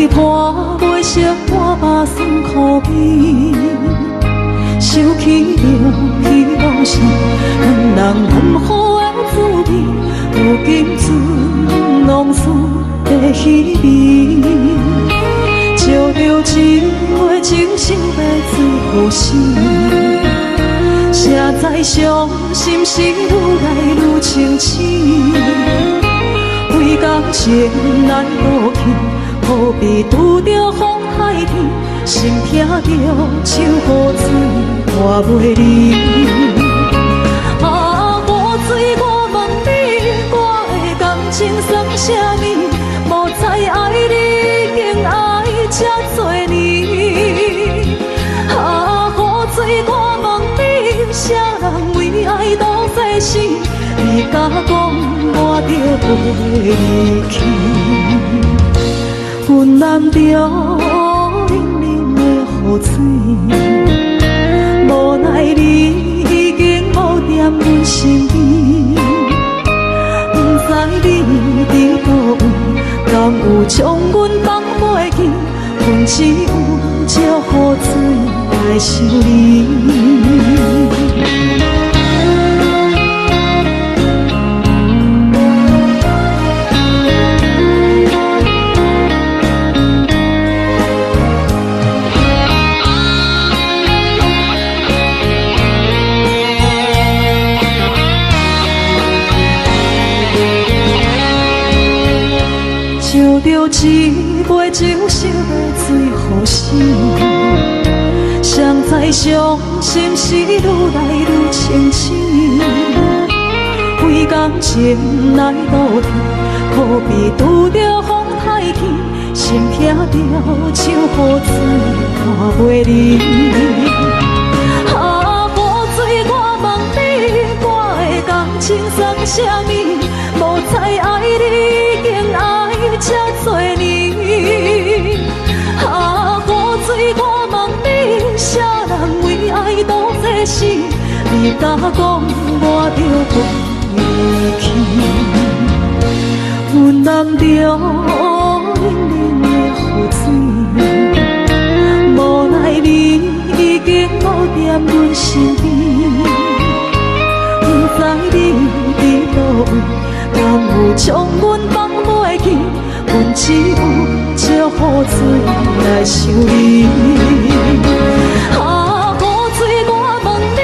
你拖袂熟我目酸苦味，想起著彼往事，两人风雨的滋味，如今剩浓事的稀微。照著一杯酒，想欲醉予死。谁知伤心事愈来愈清醒，为感情来赌气，好比拄著风太天，心疼著像雨水拖袂离。啊，雨水，我问你，我的感情算啥物？无知爱你已经爱这多年。啊，雨水，我问你，啥人为爱赌生死？你敢讲我著袂离去？阮淋著冷冷的雨水，无奈你已經無踮阮身邊，不知你佇佗位，敢有將阮放袂記？阮只有借雨水來想你。照著一杯酒，想欲醉予死。誰知傷心事愈來愈清醒，為感情來賭氣，可比拄著風太天，心疼著像雨水拖袂離。啊，雨水，我問你，我的感情算啥物？無知愛你已經愛這多年。啊，雨水，我問你，啥人為愛賭生死？你敢講我著袂去？阮淋著冷冷的雨水，無奈你已經無踮阮身邊，不知你佇佗位，敢有將阮放袂記？阮只有借雨水來想你。啊，雨水，我問你，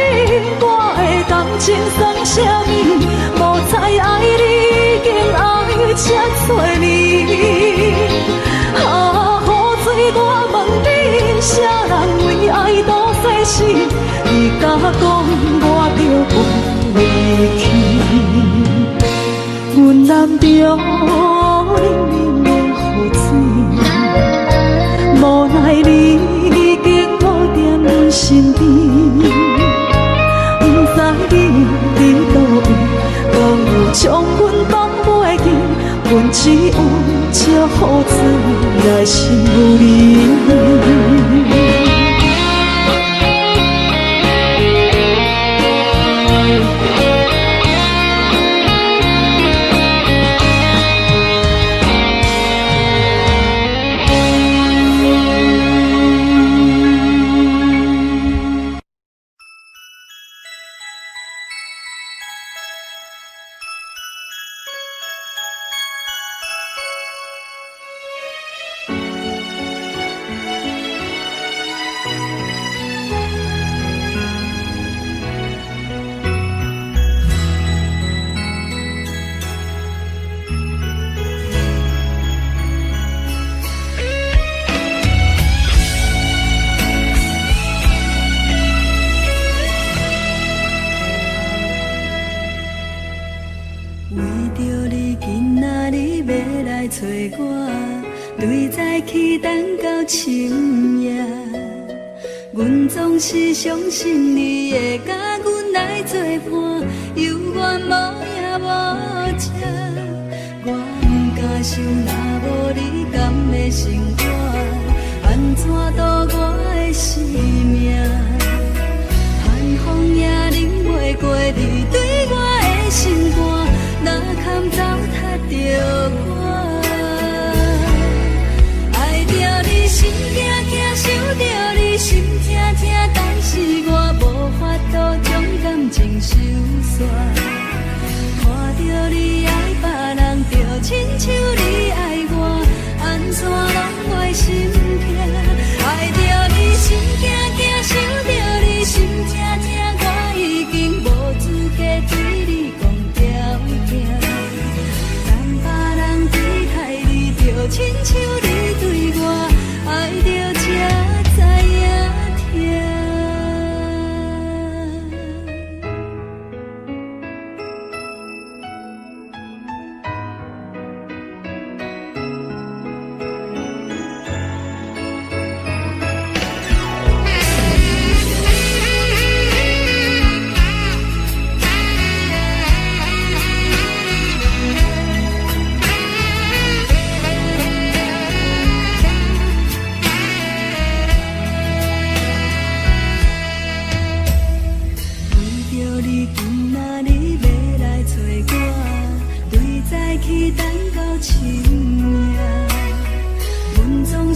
我的感情算啥物？無知愛你已經愛這多年。啊，雨水，我問你，啥人為愛賭生死？你敢講我著袂去？阮淋著冷冷的雨水，無奈你已經無踮阮身邊，不知你佇佗位，敢有將阮放袂記？阮只有借雨水來想你。為著你今仔日欲來揣我，對早起等到深夜。阮總是相信你會佮阮來做伴，猶原無影無跡。我毋敢想，若無你敢會生活，按怎度我的生命？寒風也冷袂過你對我的心肝，哪堪糟蹋著我？愛著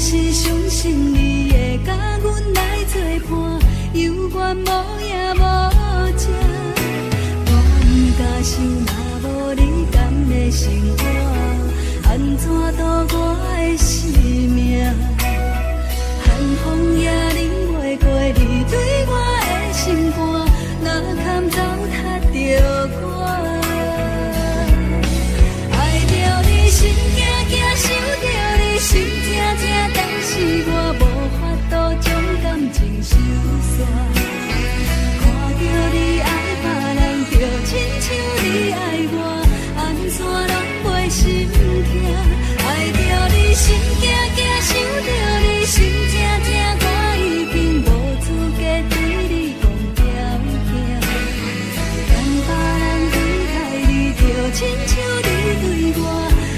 是相信你會佮阮來做伴，猶原無影無跡。我毋敢想，若無你敢會生活，按怎度我的生命？寒風也忍袂過你對我的心肝，哪堪走踢著我？愛著你心驚驚，想著你心痛痛，但是我無法度將感情收煞。看著你愛別人，就親像你愛我，按怎攏袂心疼？愛著你心驚驚，想著你心痛痛，我已經無資格對你講條件。當別人對待你，就親像你對我，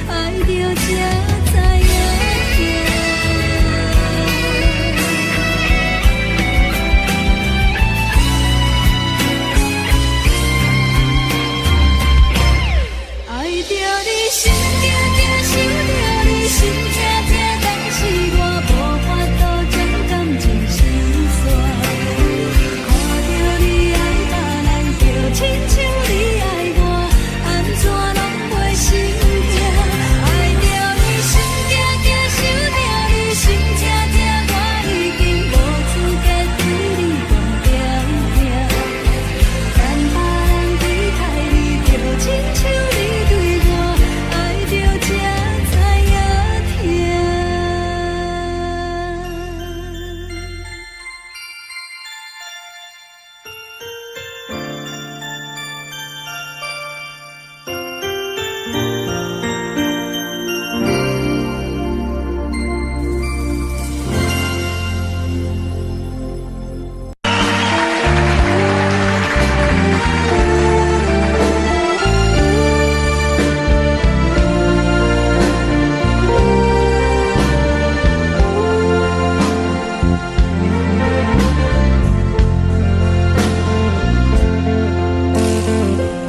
愛著才知影疼。愛著你心驚驚，想著你心痛痛，但是我無法度將感情收煞。看著你愛別人，就親像你愛我，按怎攏袂心疼？愛著你心驚驚，想著你心痛痛，我已經無資格對你講條件。當別人對待你，就親像你對我，愛著才知影疼。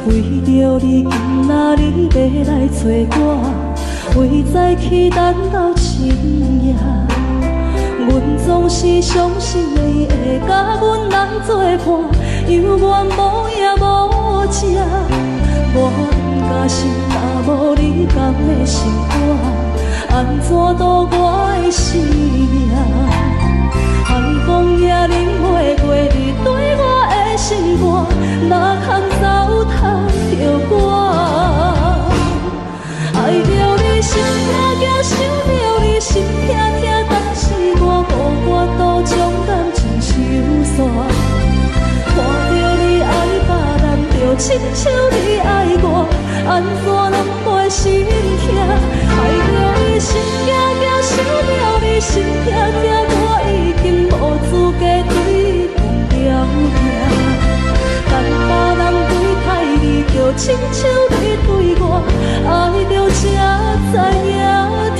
為著你今仔日欲來揣我，為早起等到深夜。阮總是相信你會佮阮來做伴，猶原無影無跡。我毋甘心，若無你敢會生活，按怎度我的生命？寒風也忍袂過你對我的心肝，哪堪走踢著我？愛著你心痛痛，想著你心痛痛，但是我無法度將感情收煞。看著你愛別人，就親像你愛我，按怎攏袂心疼？愛著你心驚驚，想著你心痛痛，我已經無資格對你講條件。當別人對待你，就親像你對我，愛著才知影疼。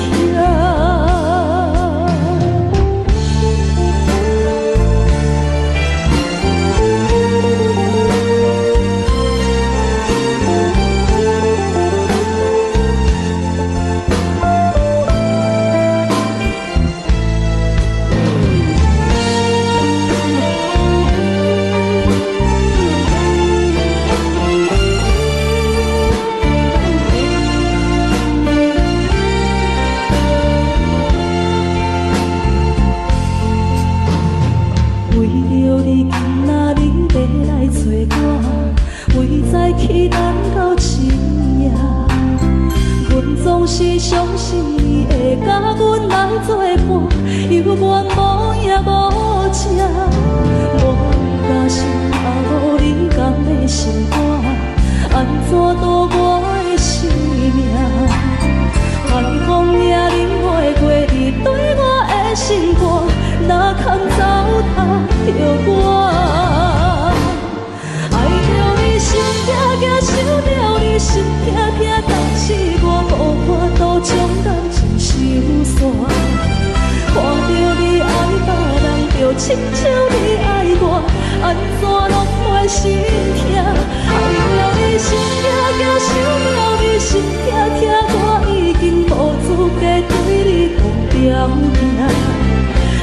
件。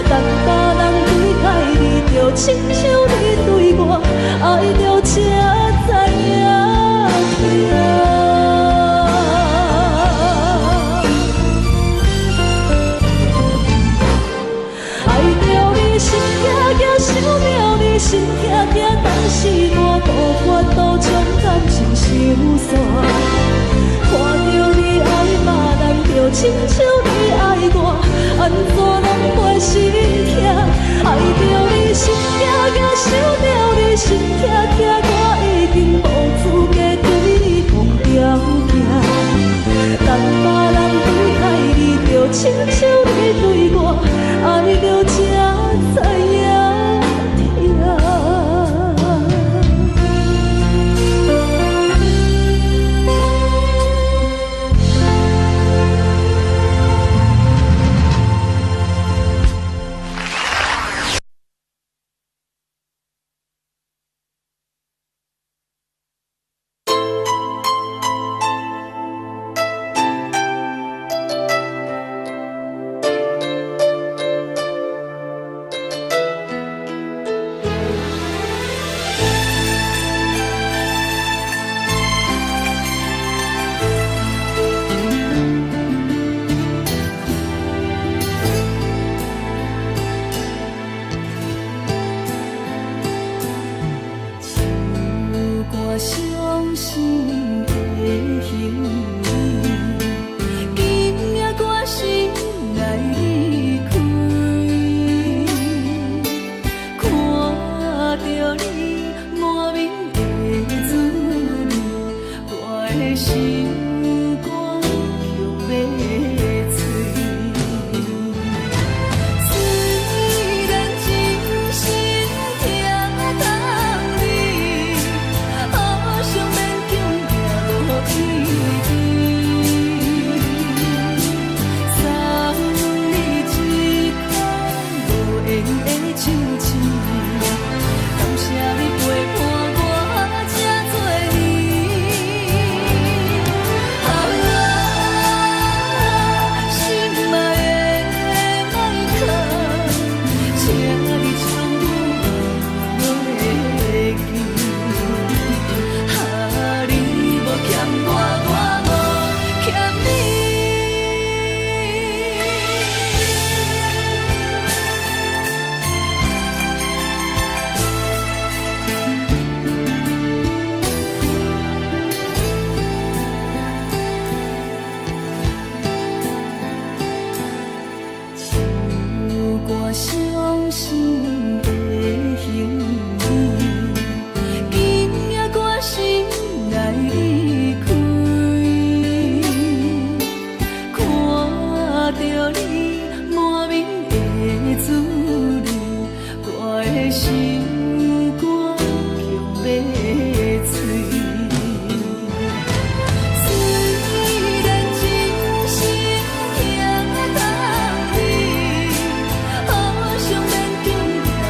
等別人對待你，就親像你對我，愛著才知影疼。愛著你心驚驚，想著你心驚驚，但是我無法度將感情收煞。看著你愛別人，就親像你愛我，按怎攏袂心疼？愛著你心驚驚，想著你心痛痛，我已經無資格對你講條件。等別人對待你，就親像你對我，愛著才知影疼。樹幹傷心的行李，今夜我心內離開，看著你滿面的滋味，我的心肝強欲碎。雖然真心疼痛你，好想勉強也無意義。送你一款無緣的手釵，感謝你陪伴我這多年。啊，心愛的邁克，請你将阮袂記。啊，你無欠我，我無欠你。樹幹傷心的行李，今夜我心內離開，看著你滿面的滋味，我的心肝強欲碎。雖然真心疼痛你，好想勉強也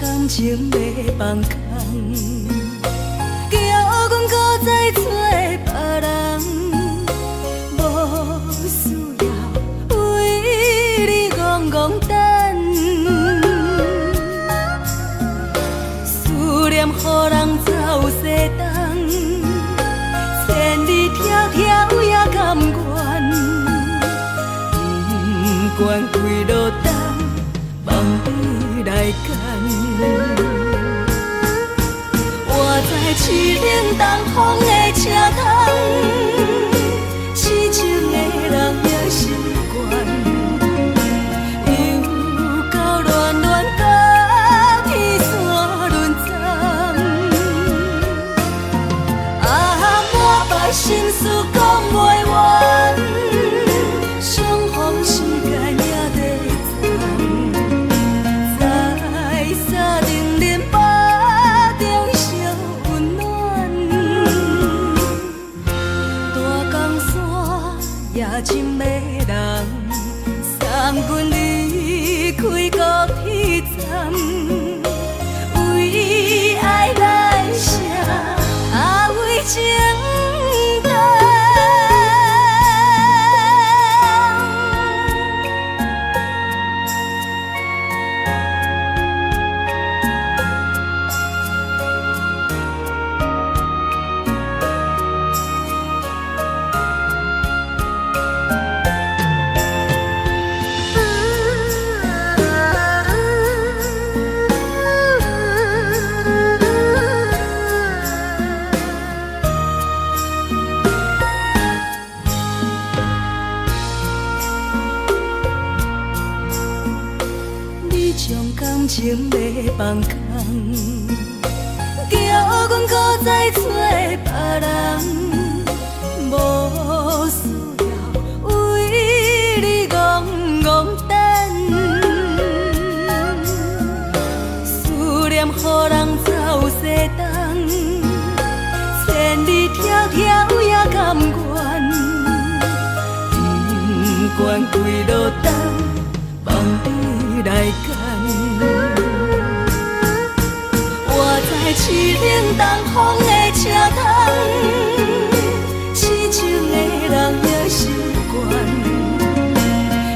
感情欲放空，叫阮閣再揣別人，無需要為你戇戇等，思念予人走西東，千里迢迢也甘願，不管幾落冬，望你來牽。我知凄冷東風的車窗，痴情的人也習慣，又到戀戀甲天山輪站，啊，滿腹心事講袂完，相逢時間也短暫，在三重林腹中相溫暖，大江山也真迷人，送阮離開高鐵站，為愛來寫，啊為情等。你將感情欲放空，叫阮閣再揣別人，無需要為你戇戇等，思念予人走西東，千里迢迢也甘願，不管幾落冬，望你來牽。我知凄冷東風的車窗，痴情的人也習慣，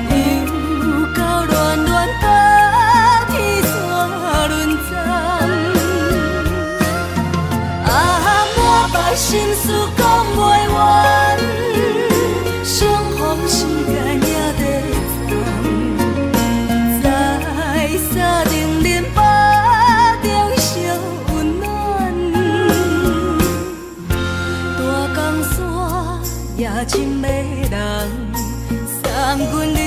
又到戀戀甲天山輪站，啊，滿腹心事講袂完，相逢時間也短暫，在三重林腹中相溫暖，大江山也真迷人，送阮離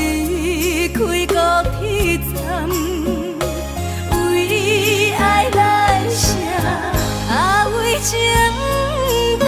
開高鐵站，為愛來寫，啊為情等。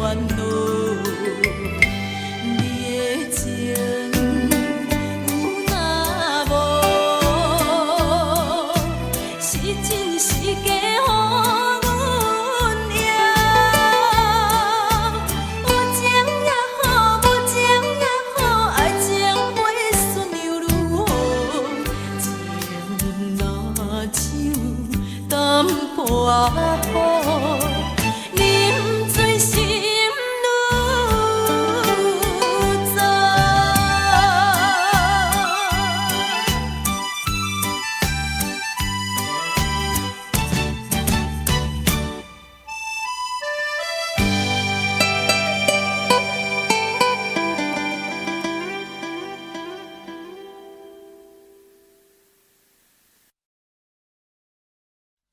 煩惱，你的情有若無？是真是假，予阮贏。有情也好，無情也好，愛情袂順又如何？情若像淡薄仔雨，啉醉心愈早。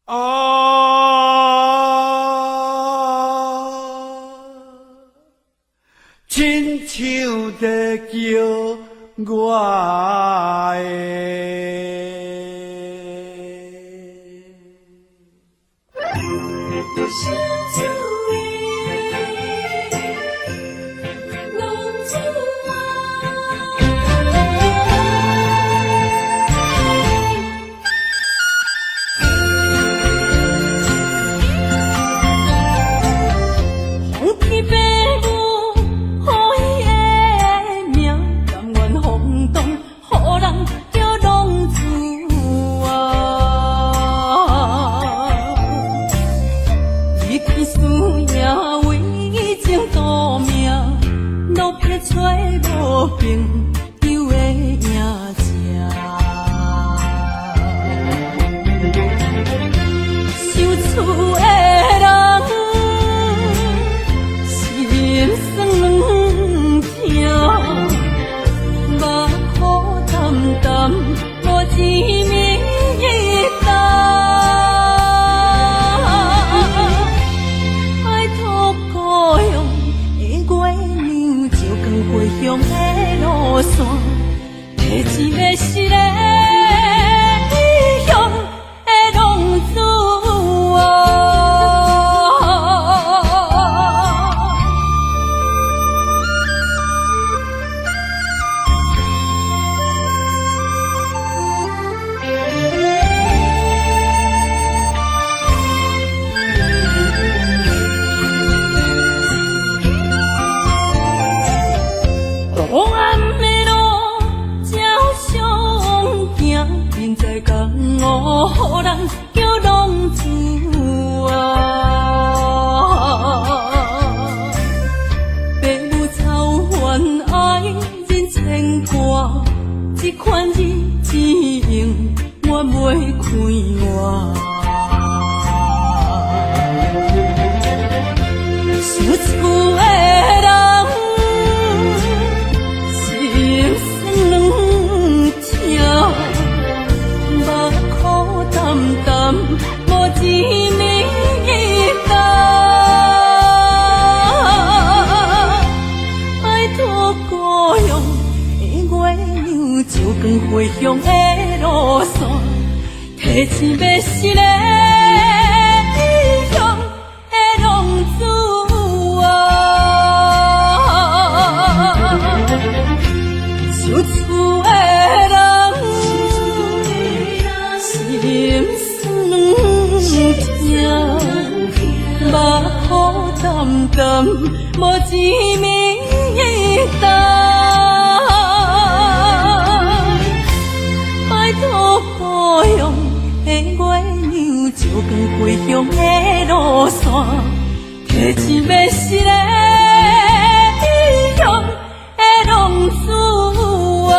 啊，親像在叫我的。相思的浪子啊。风天白雾，予伊的名，甘愿风动，予人叫浪子啊。离去思赢为情赌命，落魄找无朋友的影子。想厝的人，心酸痛，目苦澹澹，無一暝冬。拜託故鄉的月娘，照光回鄉的路線，提錢欲失的異鄉的浪子啊。黑暗的路照相行，人在江湖，予人叫浪子啊。爸母操烦愛人牽掛，這款日子永遠袂快活。想厝的人，心酸痛，目苦澹澹，無一暝冬。拜託故鄉的月娘，照光回鄉的路線，提錢欲失的異鄉的浪子啊。想厝的人，心酸痛，目苦澹澹，無一暝冬。拜託故鄉的月娘，照光回鄉的路線，提錢欲失的異鄉的浪子啊。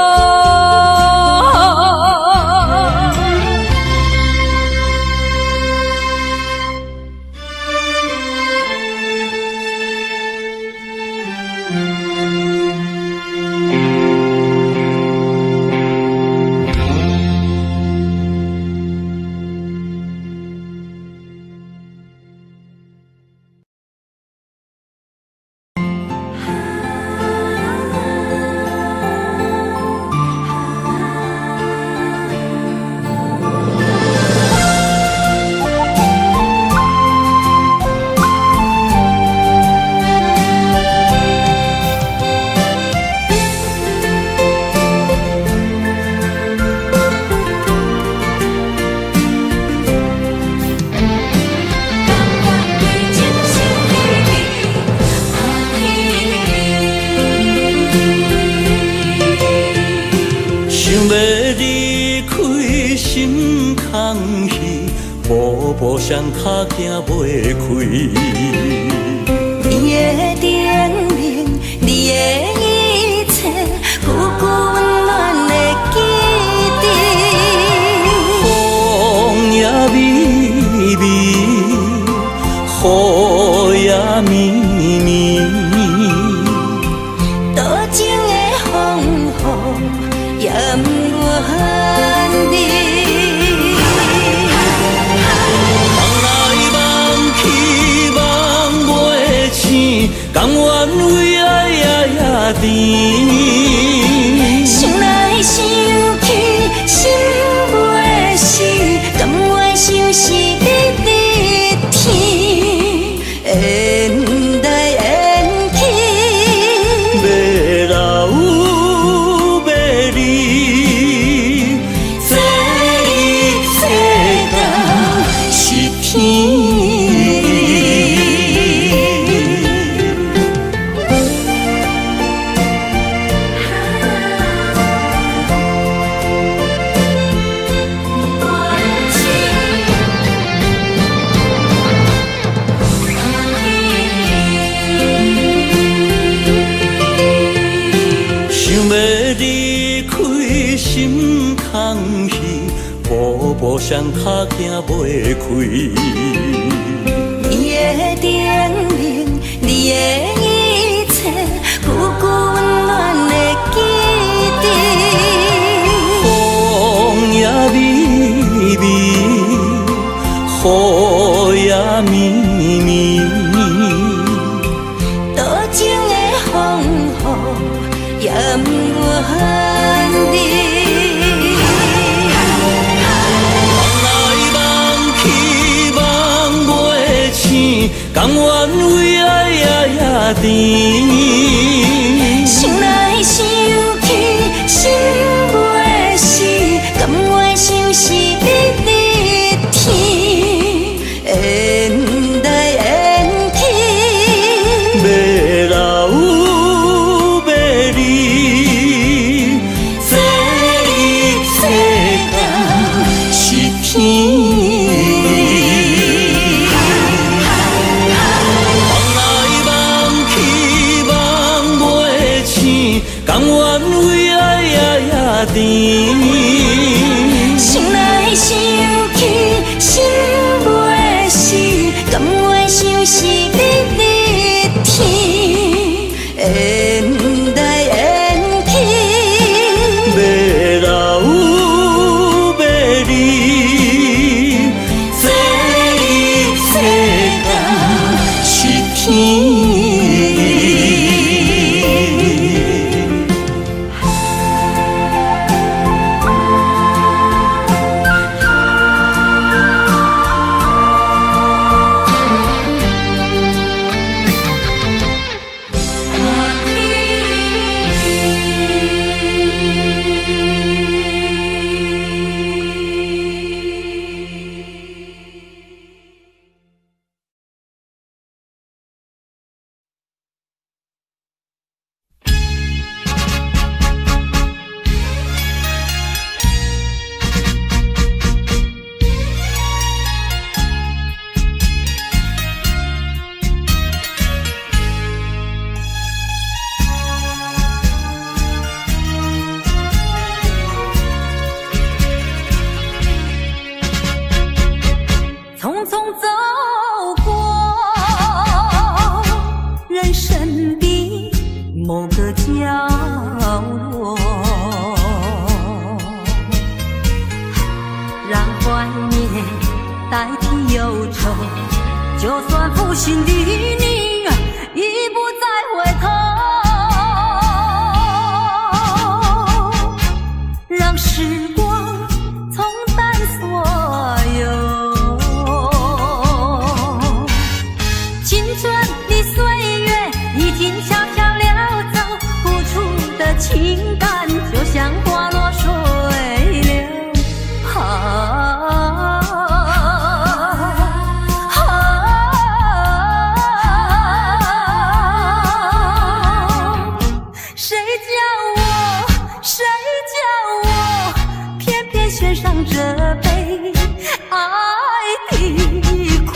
跤行袂开。你的灯明，你的一切，久久温暖的记忆。风也微微，雨也绵绵，多情的风雨也毋愿离。梦来梦去梦袂醒，甘愿为爱夜夜甜。想来想去心袂死，甘愿相思日日甜，缘来缘去，欲留欲离，这一切敢是天意。想欲离开心空虚，步步双跤行袂开。你的灯明，你的一切，久久温暖的记忆。风也微微，雨也绵绵，多情的风雨也毋愿离。梦来梦去梦袂醒，甘愿为爱夜夜甜。想来想去心袂死，甘愿相思日日甜，缘来缘去，欲留欲离，这一切敢是天意。梦来梦去梦袂醒，甘愿为爱夜夜甜。想来想去心袂死，甘愿相思日日甜，缘来缘去，欲留欲离，这一切敢是天意。匆匆走过人生的某个角落，让怀念代替忧愁，就算负心的你已不再回头，让时光冲淡所有。青春的岁月已经悄悄溜走，付出的情感就像花落水流。啊啊！谁叫我，谁叫我，偏偏选上这悲哀的苦。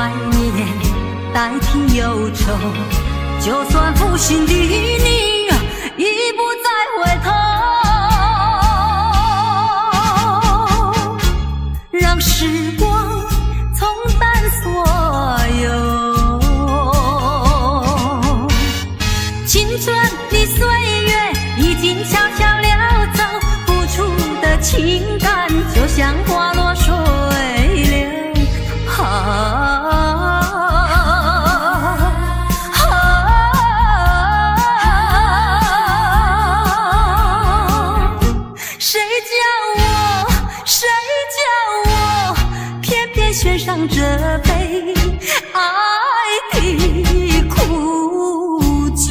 懷念代替憂愁，就算負心的你已不再回頭，讓時光沖淡所有。青春的歲月已經悄悄溜走，付出的情感就像花落水流。啊啊！誰叫我，誰叫我，偏偏選上這杯愛的苦酒。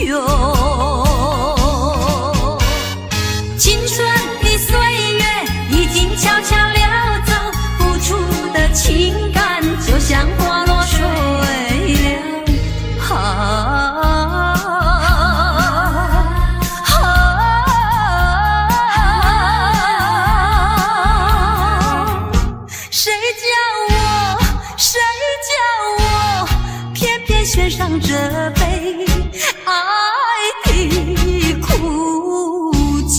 青春的歲月已經悄悄溜走，付出的情感就像花落水流。啊啊！誰叫我，誰叫我，偏偏選上這杯愛的苦酒。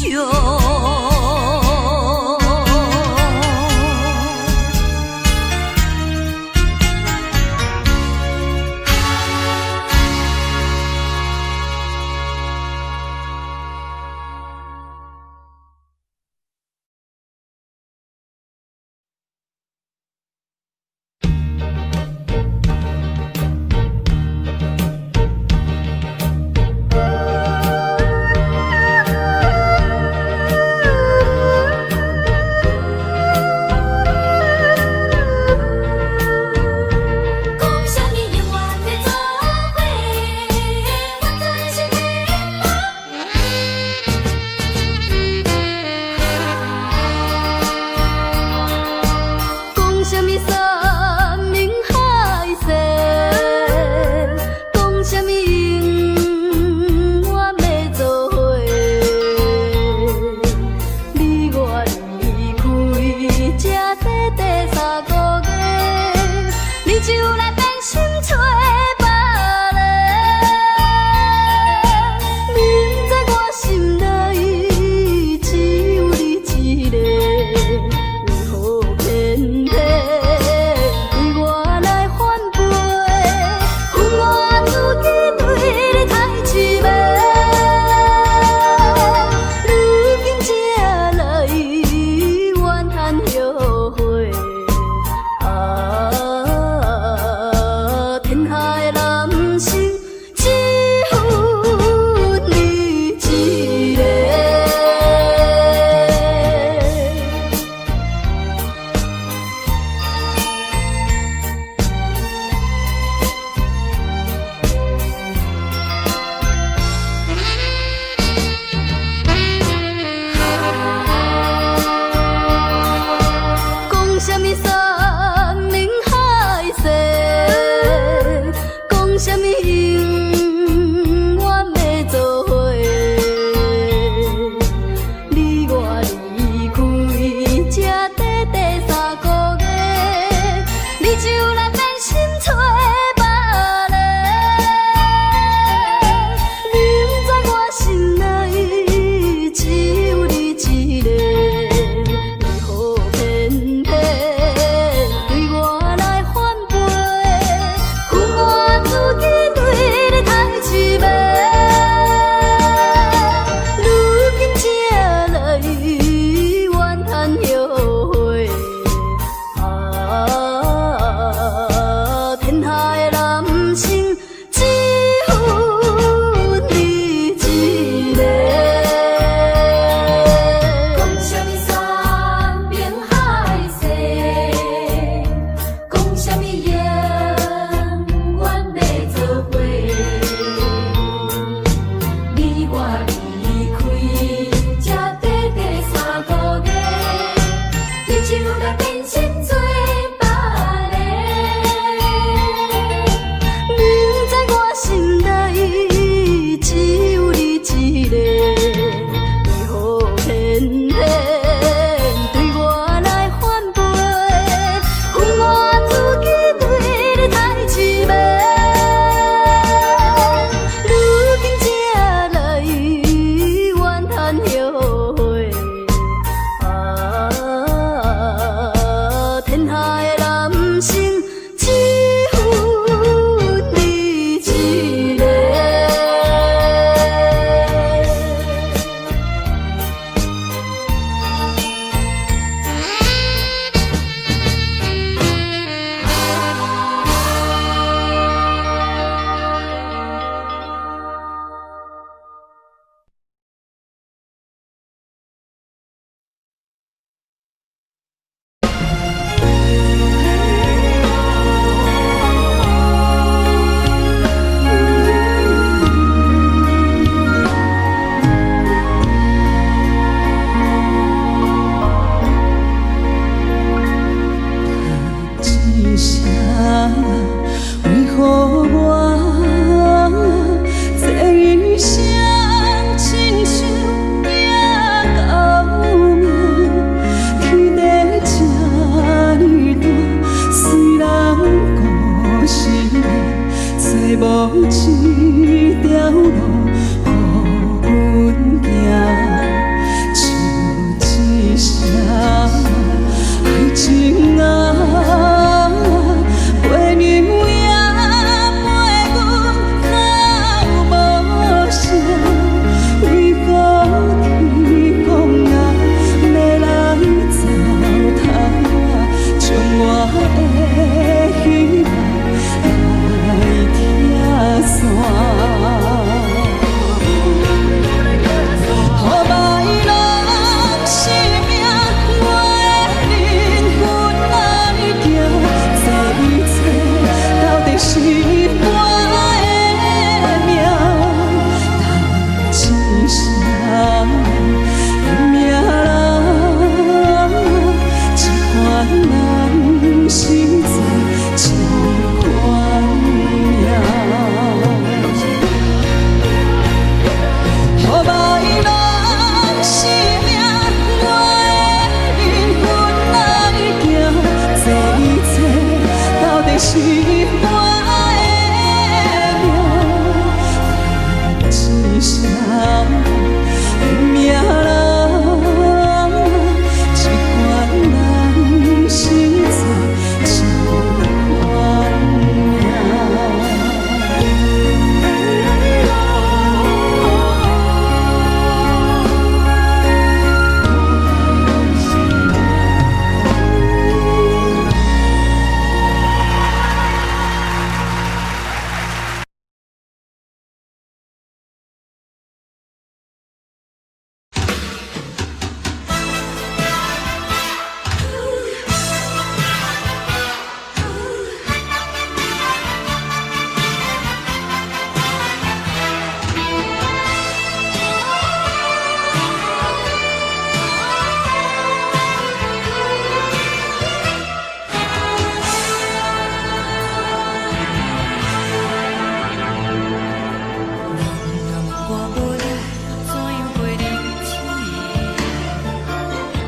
的希望來拆散。予別人是命，我的靈魂愛行，這一切到底是我的命，但一聲的命人，這款人是做這款命。予別人是命，我的靈魂愛行，這一切到底是我的命，但一聲的命人，這款人是做這款命。若我無你，怎樣過日子？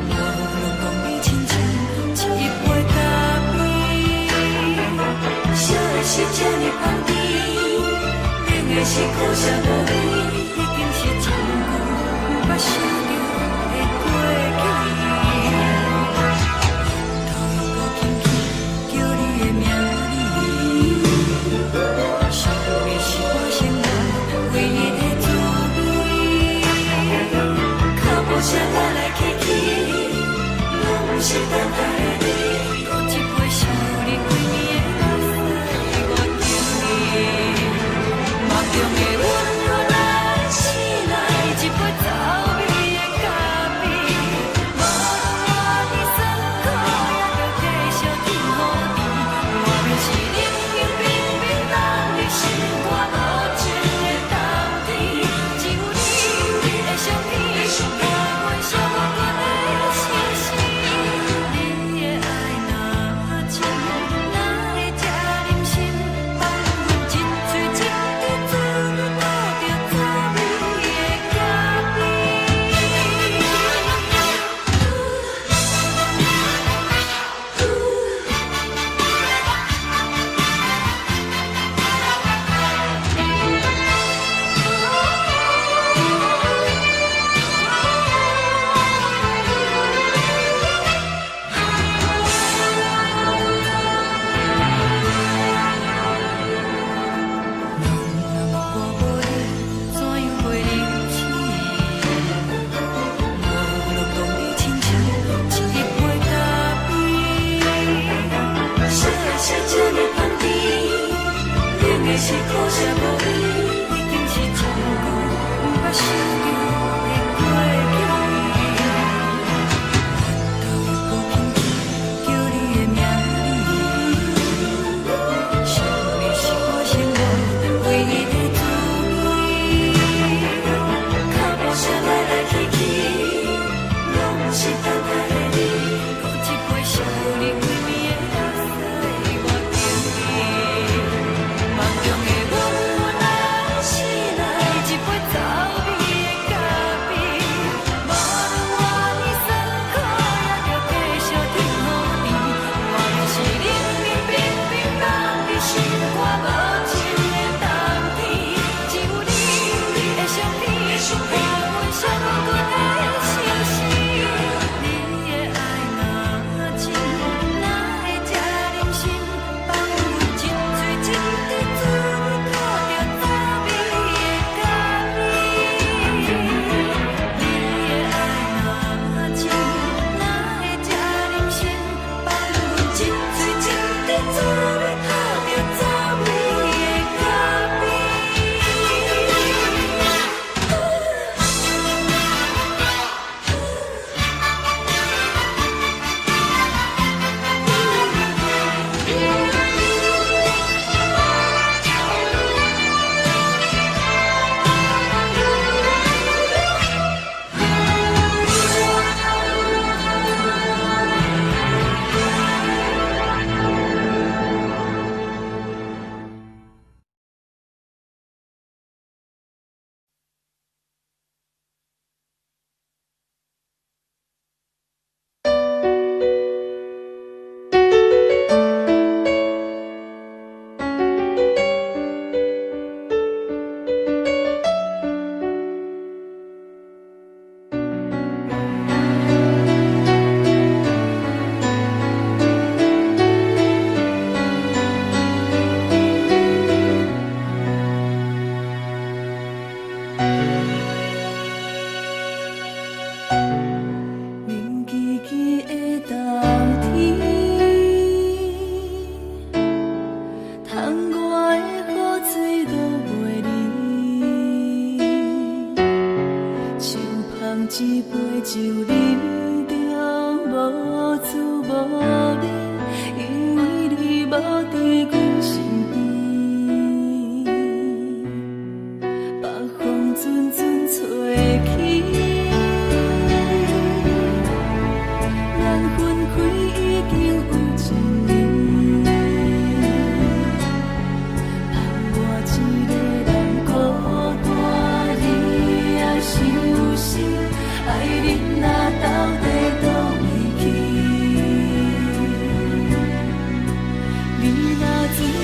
無論講你親像一杯咖啡，燒的是這呢香甜，冷的是苦澀無味，已經是真久毋捌想著的過去。頭又閣輕輕叫你的名字，想你是我生活唯一的滋味。腳步聲來來去去，攏毋是等待的你。閣一杯想你規暝的目屎，我敬你。夢中的阮阮醒來，一杯走味的咖啡。無論活佇酸苦，也著繼續天雨甜。外面是冷冷冰冰，凍入心肝無情的冬天。只有你的相片，陪阮寂寞的相思。你的愛若真，哪會這忍心放阮一喙一滴嘴唇吐著滋味的咖啡？若我無你，怎樣過日子？無論講你親像一杯咖啡，燒的是這呢香甜，冷的是苦澀無味，已經是真久毋捌想著的過去。頭又閣輕輕叫你的名字，想你是我生活唯一的滋味。腳步聲來來去去，攏毋是等待的你。閣一杯想你規暝的目屎，我敬你。夢中的阮阮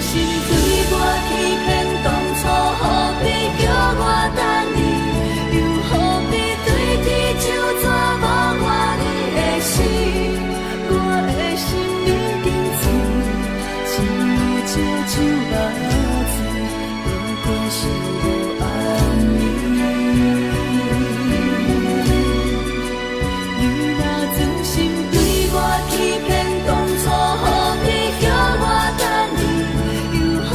心對我欺騙，當初何必叫我等你？又何必對天咒詛無愛你的心？我的心已經醉，只有燒酒目醉，不過是無暗暝。你若存心對我欺騙，當初何必叫我等你？又何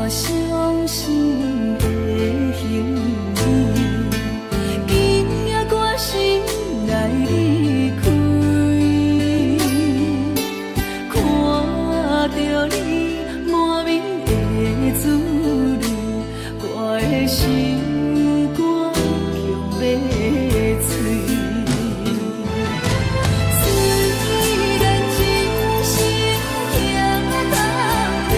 傷心的行李，今夜決心來離開。看著你滿面的滋味，我的心肝強欲碎。雖然一生疼痛你，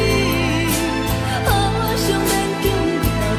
好想勉強抓住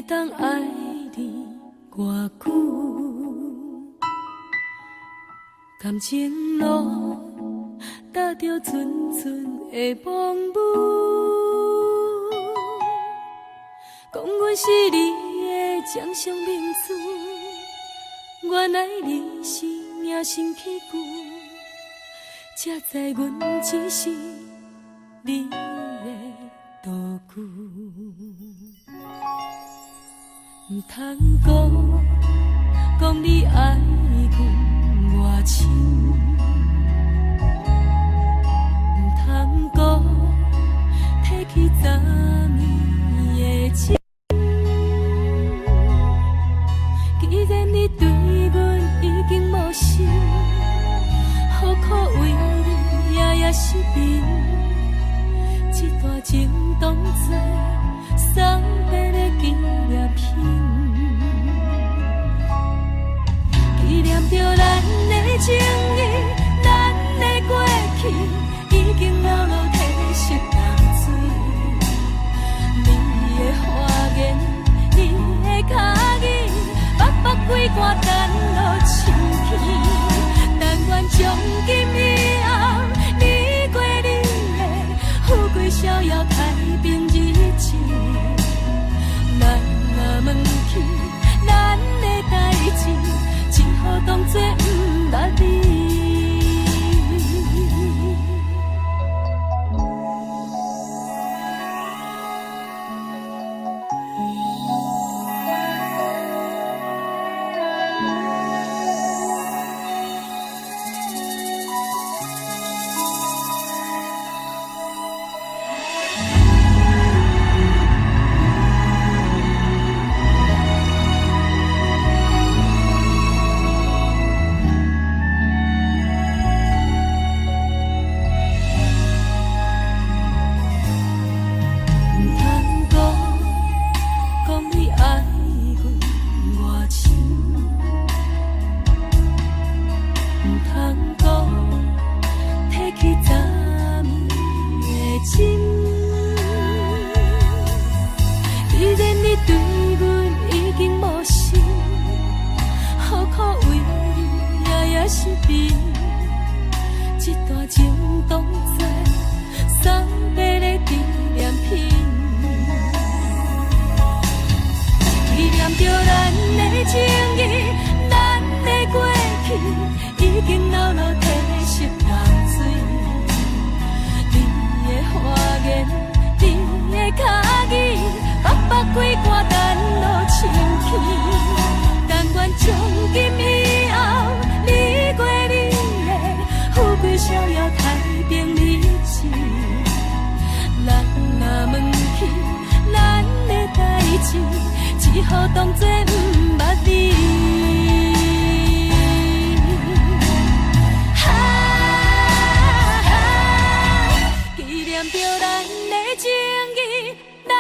當愛你偌久？感情路踏著陣陣的風雨，講阮是你的掌上明珠，原來你是隱形器具，才知阮只是你的道具。毋通講，講你愛阮偌深，毋通講，提起昨暝的情。既然你對阮已經無心，何苦為你夜夜失眠？這段情當作送別的紀念品，紀念著咱的情誼，咱的過去，已經老落褪色淡水。你的花言，你的跤語，北北規寒等落深去。但願從今以後，你過你的，富貴逍遙太平日子。咱若問起咱的代誌，只好當作毋捌你。毋通講，講你愛阮偌深，毋通講，提起昨暝的情。既然你對阮已經無心，何苦為你夜夜失眠？這段情當作送別的紀念品，紀念著咱的情誼，咱的過去，已經老落褪色淡水。你的花言，你的跤語，北北規寒等落深去。但願從今以後，你過你的，富貴逍遙太平日子。咱若問起咱的代誌，只好當作毋捌你。哈，紀念著咱的情誼，咱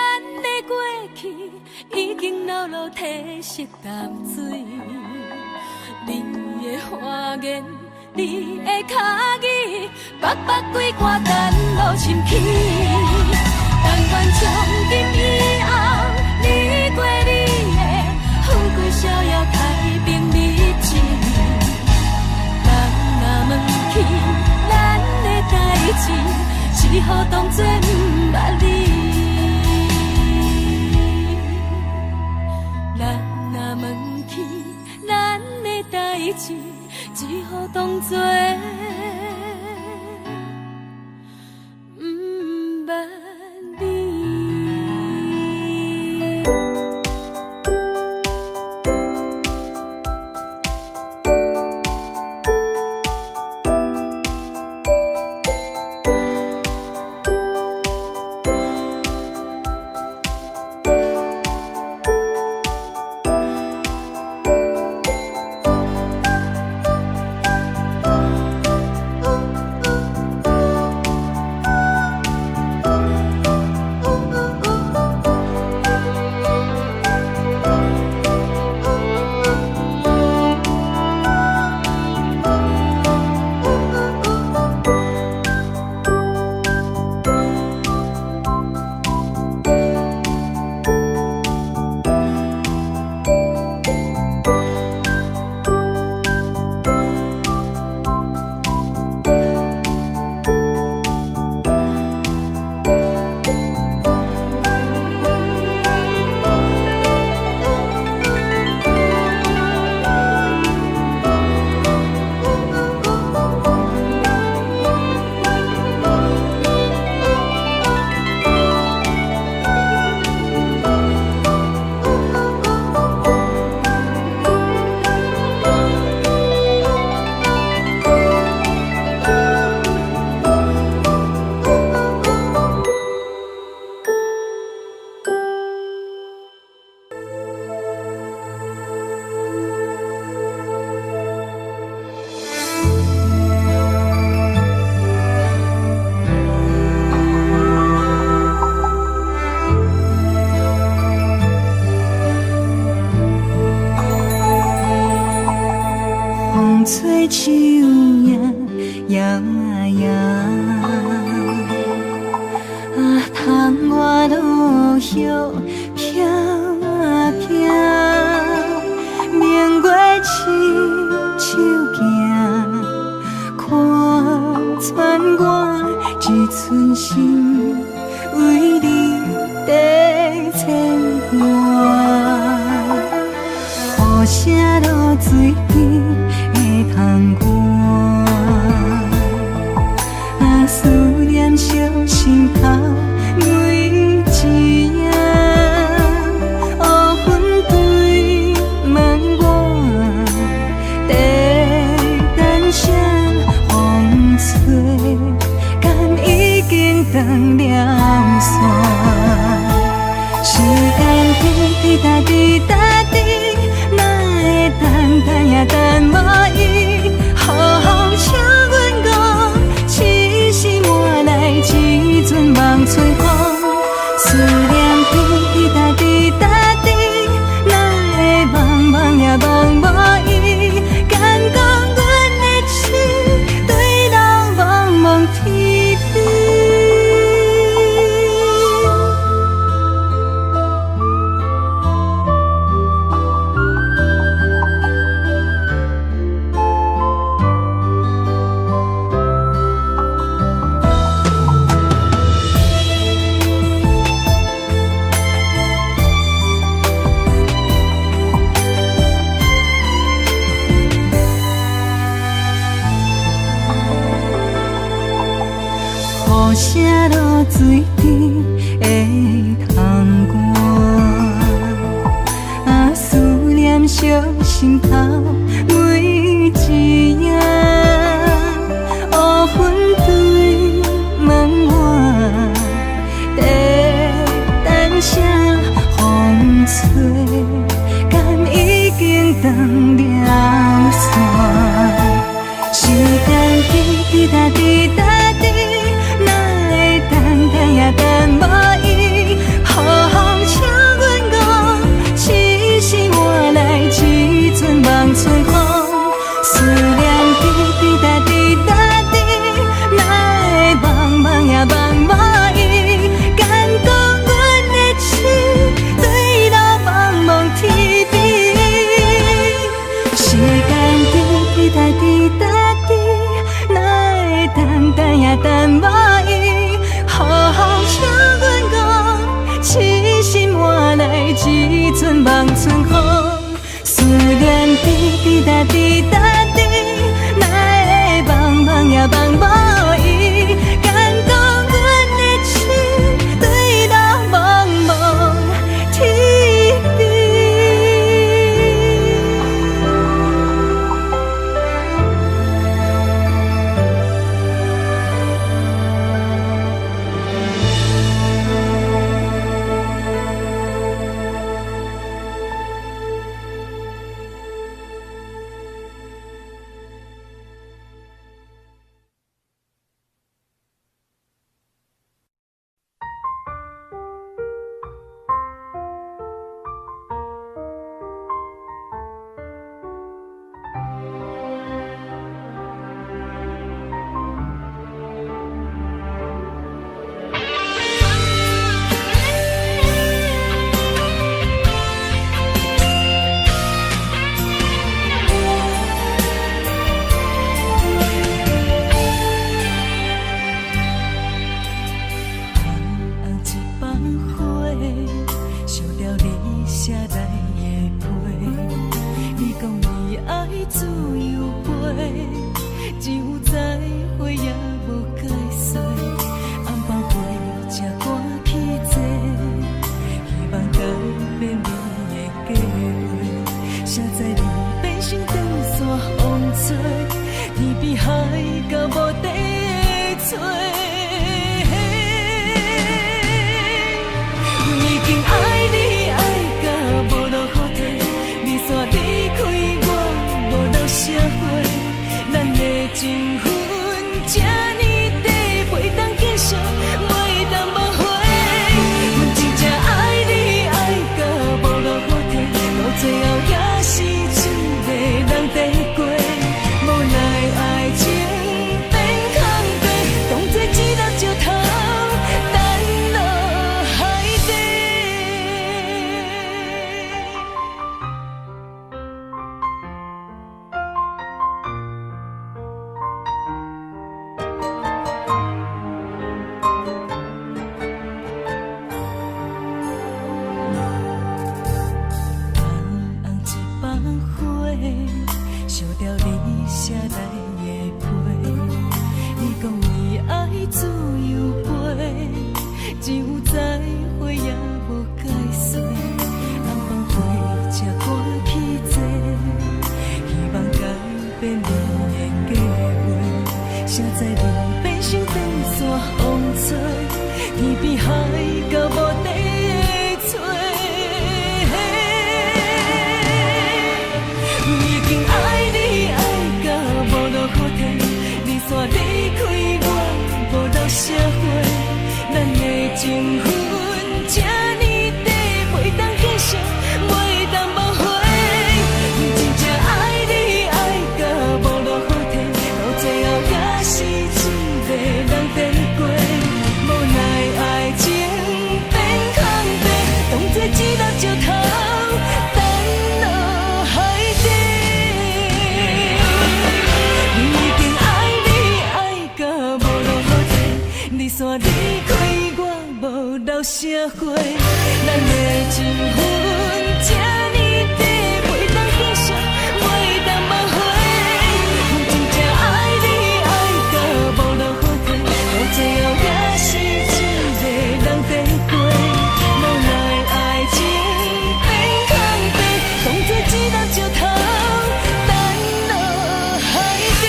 的過去，已經老落褪色淡水。你的花言，你的跤語，北北規寒等落深去。但願從今以後，你過你的，富貴逍遙太平日子。人若問起咱的代誌，只好當作毋捌你。人若問起咱的代誌，只好當作毋捌你。吹樹影搖啊搖，啊，窗外落葉飄啊飄，明月親手行，看穿我一寸心，為你在牽掛。雨聲落水邊的窗外，啊，思念燒心頭每一夜，烏雲對問我，在等啥風吹，敢已經斷了線？時間滴滴答滴答滴，哪會等等也等無伊？予風笑阮講，痴心換來一陣望春風。思念滴滴答滴答滴，哪會茫茫也茫無伊？敢講阮的痴對人茫茫天邊。雨聲落水邊的窗外，啊，思念燒心頭每一夜，烏雲對問我，在等啥風吹，敢已經斷了線？時間滴滴答滴答滴，哪會等等也等無伊？予風笑阮講，痴心換來一陣望春風。思念滴滴答滴答滴，哪會茫茫也茫無伊？敢講阮的痴對人茫茫天邊。時間滴滴答滴答滴，哪會等等也等無伊？予風笑阮講，痴心換來一陣望春風。思念滴滴答滴答滴，哪會茫茫也茫無伊？敢講阮的痴對人茫茫天邊。紅一放火，燒掉你寫來的批。你講你愛自由飛，只有再會也無解釋。红包火車趕去坐，希望改變你的計劃。誰知你變成斷線風吹，天邊海角無地找。阮已經愛你愛到無路予退，你煞離開我無留啥話，咱的情分這呢短，袂當繼續，袂當挽回。阮真正愛你愛到無路予退，到最後也是一個人在過。天邊海角無地找。已經愛你愛到無路好退，你煞離開我無留啥話，咱的情分這呢短，袂當繼續，袂當挽回。真正愛你愛到無路好退，到最後也是一個人在過，無奈愛情變空白，當作一粒石頭掷落海底。已經愛你愛到無路好退，你煞離開我無留啥話，咱的情分這呢短，袂當繼續，袂當挽回。真正愛你愛到無路好退，到最後也是一個人在過，無奈愛情變空白，當作一粒石頭掷落海底。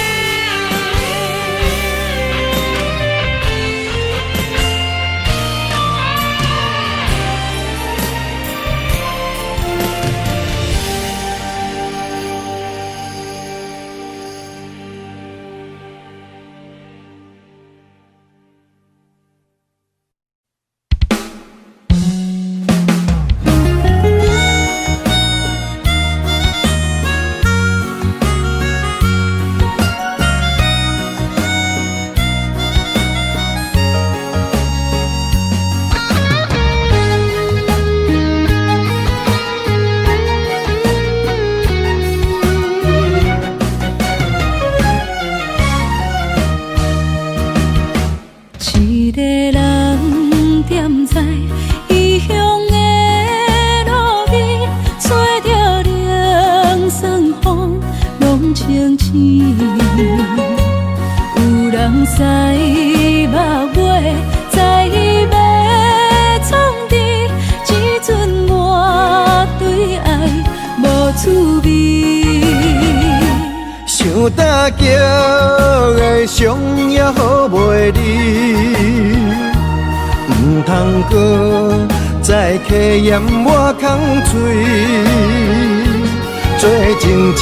一個人踮在異鄉的路邊，吹著冷霜風，攏清醒。有人知目尾，知欲創治，這陣我對愛無滋味。想打擊的傷也好袂離，毋通閣再客嫌我空喙，做情痴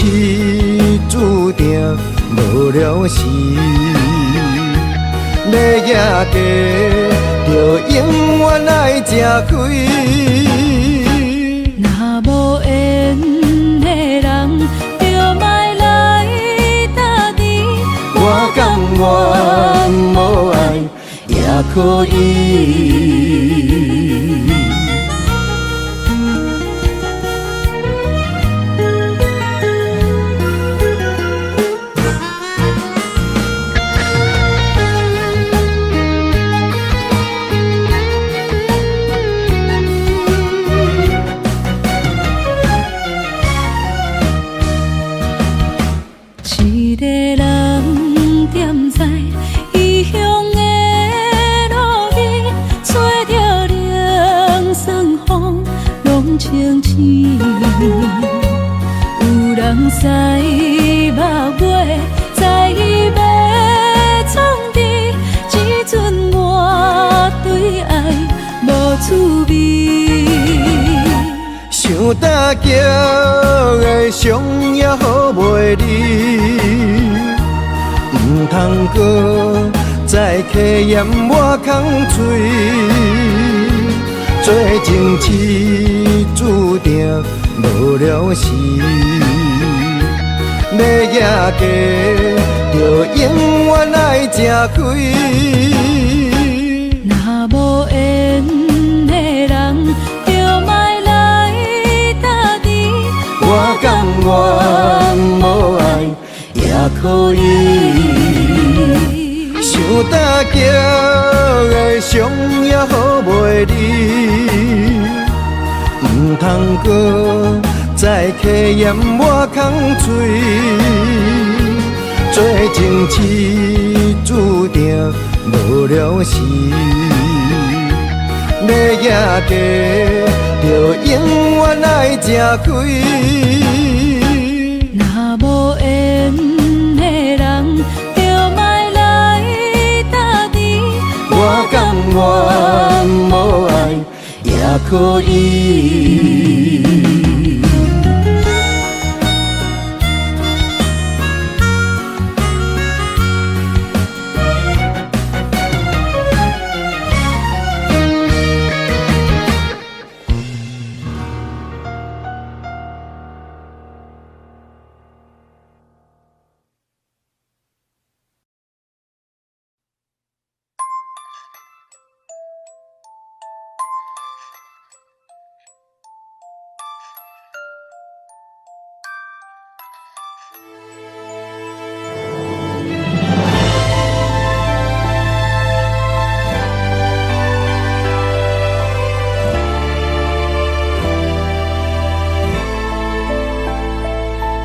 注定無了時，欲行過就永遠愛食虧。若無緣的人，就莫來搭甜。我甘願無愛也可以。一個人踮在異鄉的路邊，吹著冷霜風，攏清醒。有人知目尾，知欲創治，這陣我對愛無滋味。想打擊的傷也好袂離，毋通閣再客嫌我空喙，做情痴注定無了時，欲行過就永遠愛食虧。若無緣的人，就莫來搭甜。我甘願無愛也可以。想打擊的傷也好袂離，毋通閣再客嫌我空喙，做情痴注定無了時，欲行過就永遠愛食虧。若無緣的人，就莫來搭甜。我甘願可以。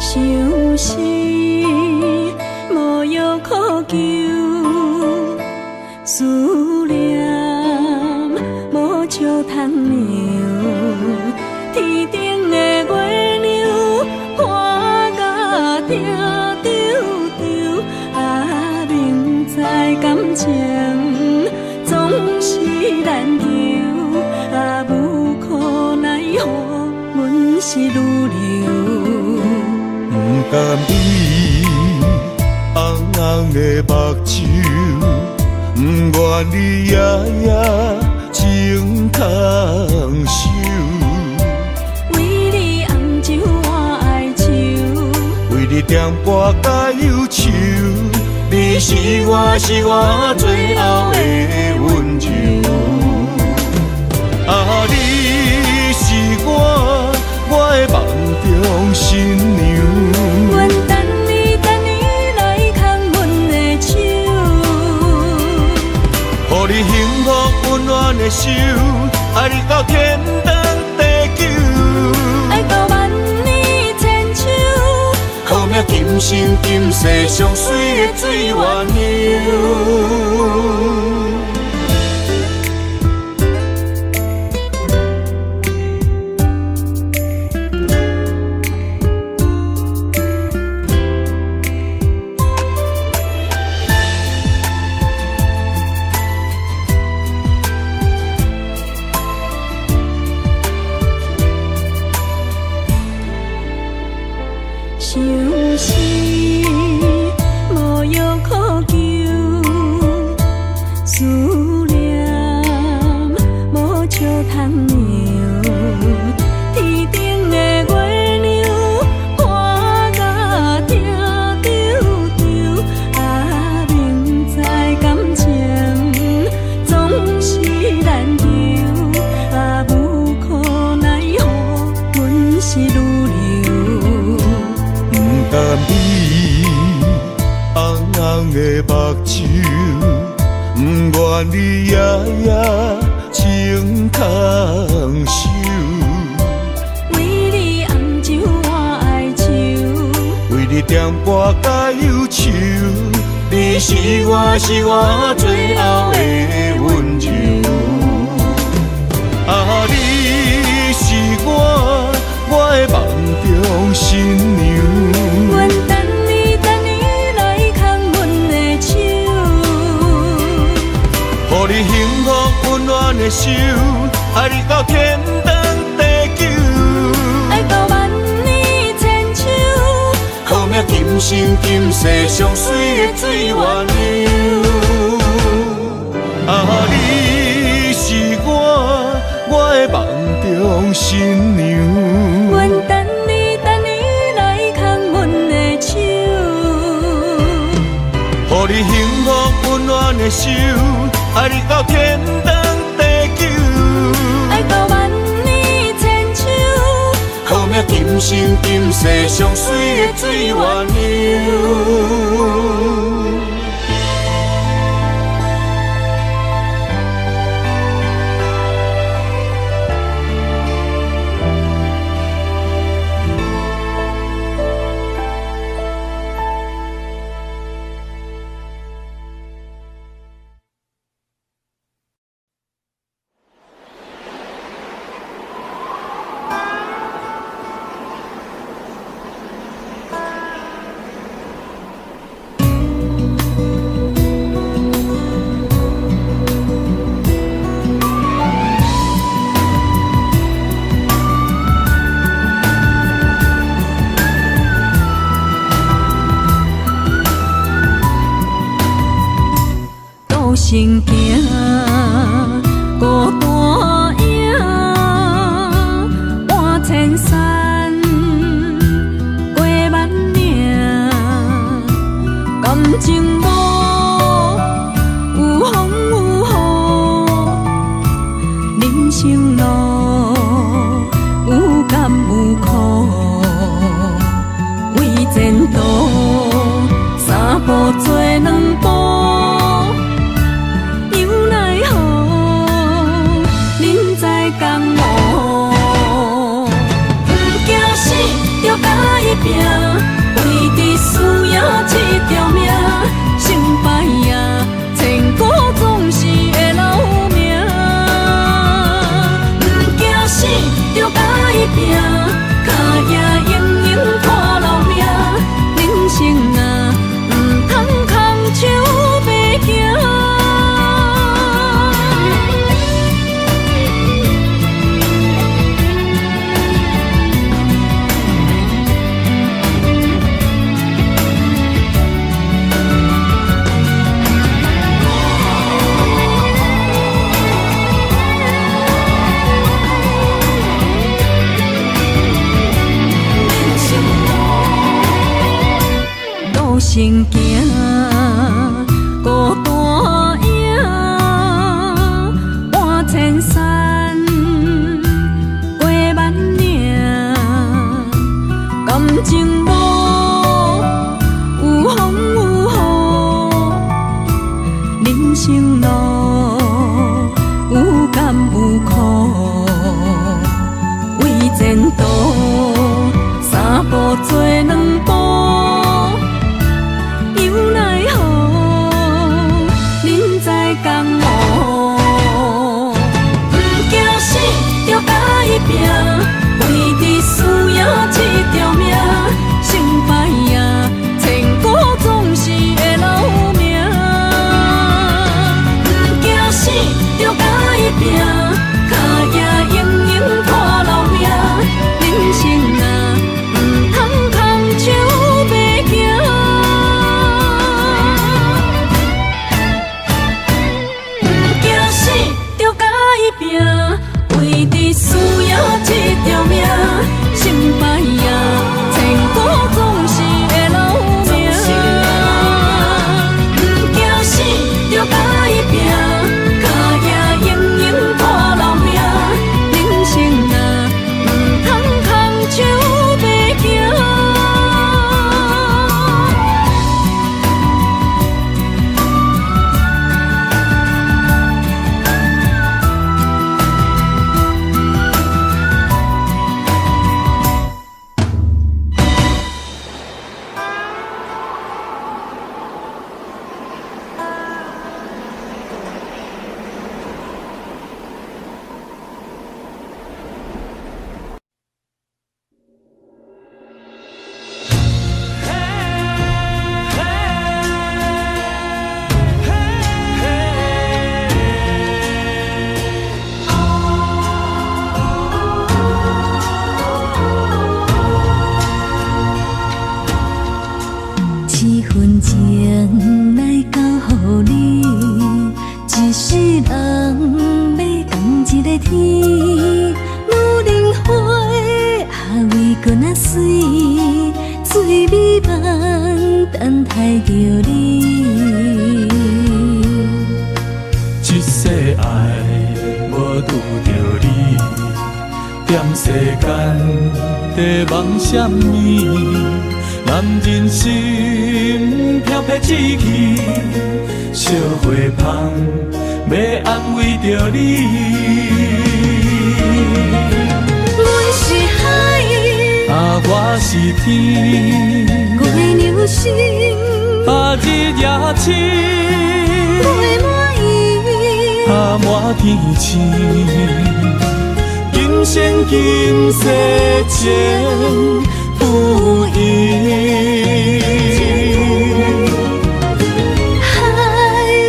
相思無藥可救，思念無笑通留。天頂的月亮看甲疼惆惆，啊，明知感情總是難求，啊，無可奈何，阮是女流。不甘你紅紅的目睭，不願你夜夜情空守。為你紅酒我哀愁，為你點半甲憂愁，你是我是我最後的溫柔。啊，你是我我的夢中新娘。阮等你等你來牽阮的手，予你幸福溫暖的手，愛你到天長地久。愛到萬年千秋，好命今生今世上水的水鸳鸯。相思無藥可救，思念無笑通留。天頂的月亮看甲疼惆惆，啊，明知感情總是難求，啊，無可奈何，阮是女流。不甘你紅紅的目睭，不願你夜夜情空守。為你紅酒我哀愁，為你點半甲憂愁，你是我是我最後的溫柔。啊，你是我我的夢中新娘。阮等你等你來牽阮的手，予你幸福溫暖的手，愛你到天長地久。愛到萬年千秋，好命今生今世上水的水鸳鸯。啊，你是我我的夢中新娘。阮等你等你來牽阮的手，予你幸福溫暖的手，愛你到天長地久。愛到萬年千秋，好命今生今世上水的水鸳鸯。拼，為著輸贏這條命。成敗啊，千古總是會留名。毋驚死，著共伊拚，跤贏英勇看留名。人生啊，毋通空手白行。人生路，路先行，孤單影，搬千山，過萬嶺，感情路有風有雨，人生路有甘有苦，為前途三步做兩步，猶奈何，人在江湖。毋驚死，著共伊拚，為著輸贏這條命。成敗啊，千古總是會留名。毋驚死，著共伊拚，跤贏英勇看留名。人生啊，毋通空手白行。毋驚死，著共伊拚，為著輸贏這條命。成敗啊，千古總是會留名。毋驚死，著共伊拚，跤贏英勇看留名。人生啊，毋通空手白行。七分情来交予你，一世人欲仝一个天。女人花也为阁若媠，最美梦等待著你。这世爱无拄著你，踮世间在梦啥物？男人心飘飘志气，惜花芳欲安慰著你。阮是海，啊，我是天，月娘心，啊，日夜星，月满意，啊，满天星，今生今世情不移。海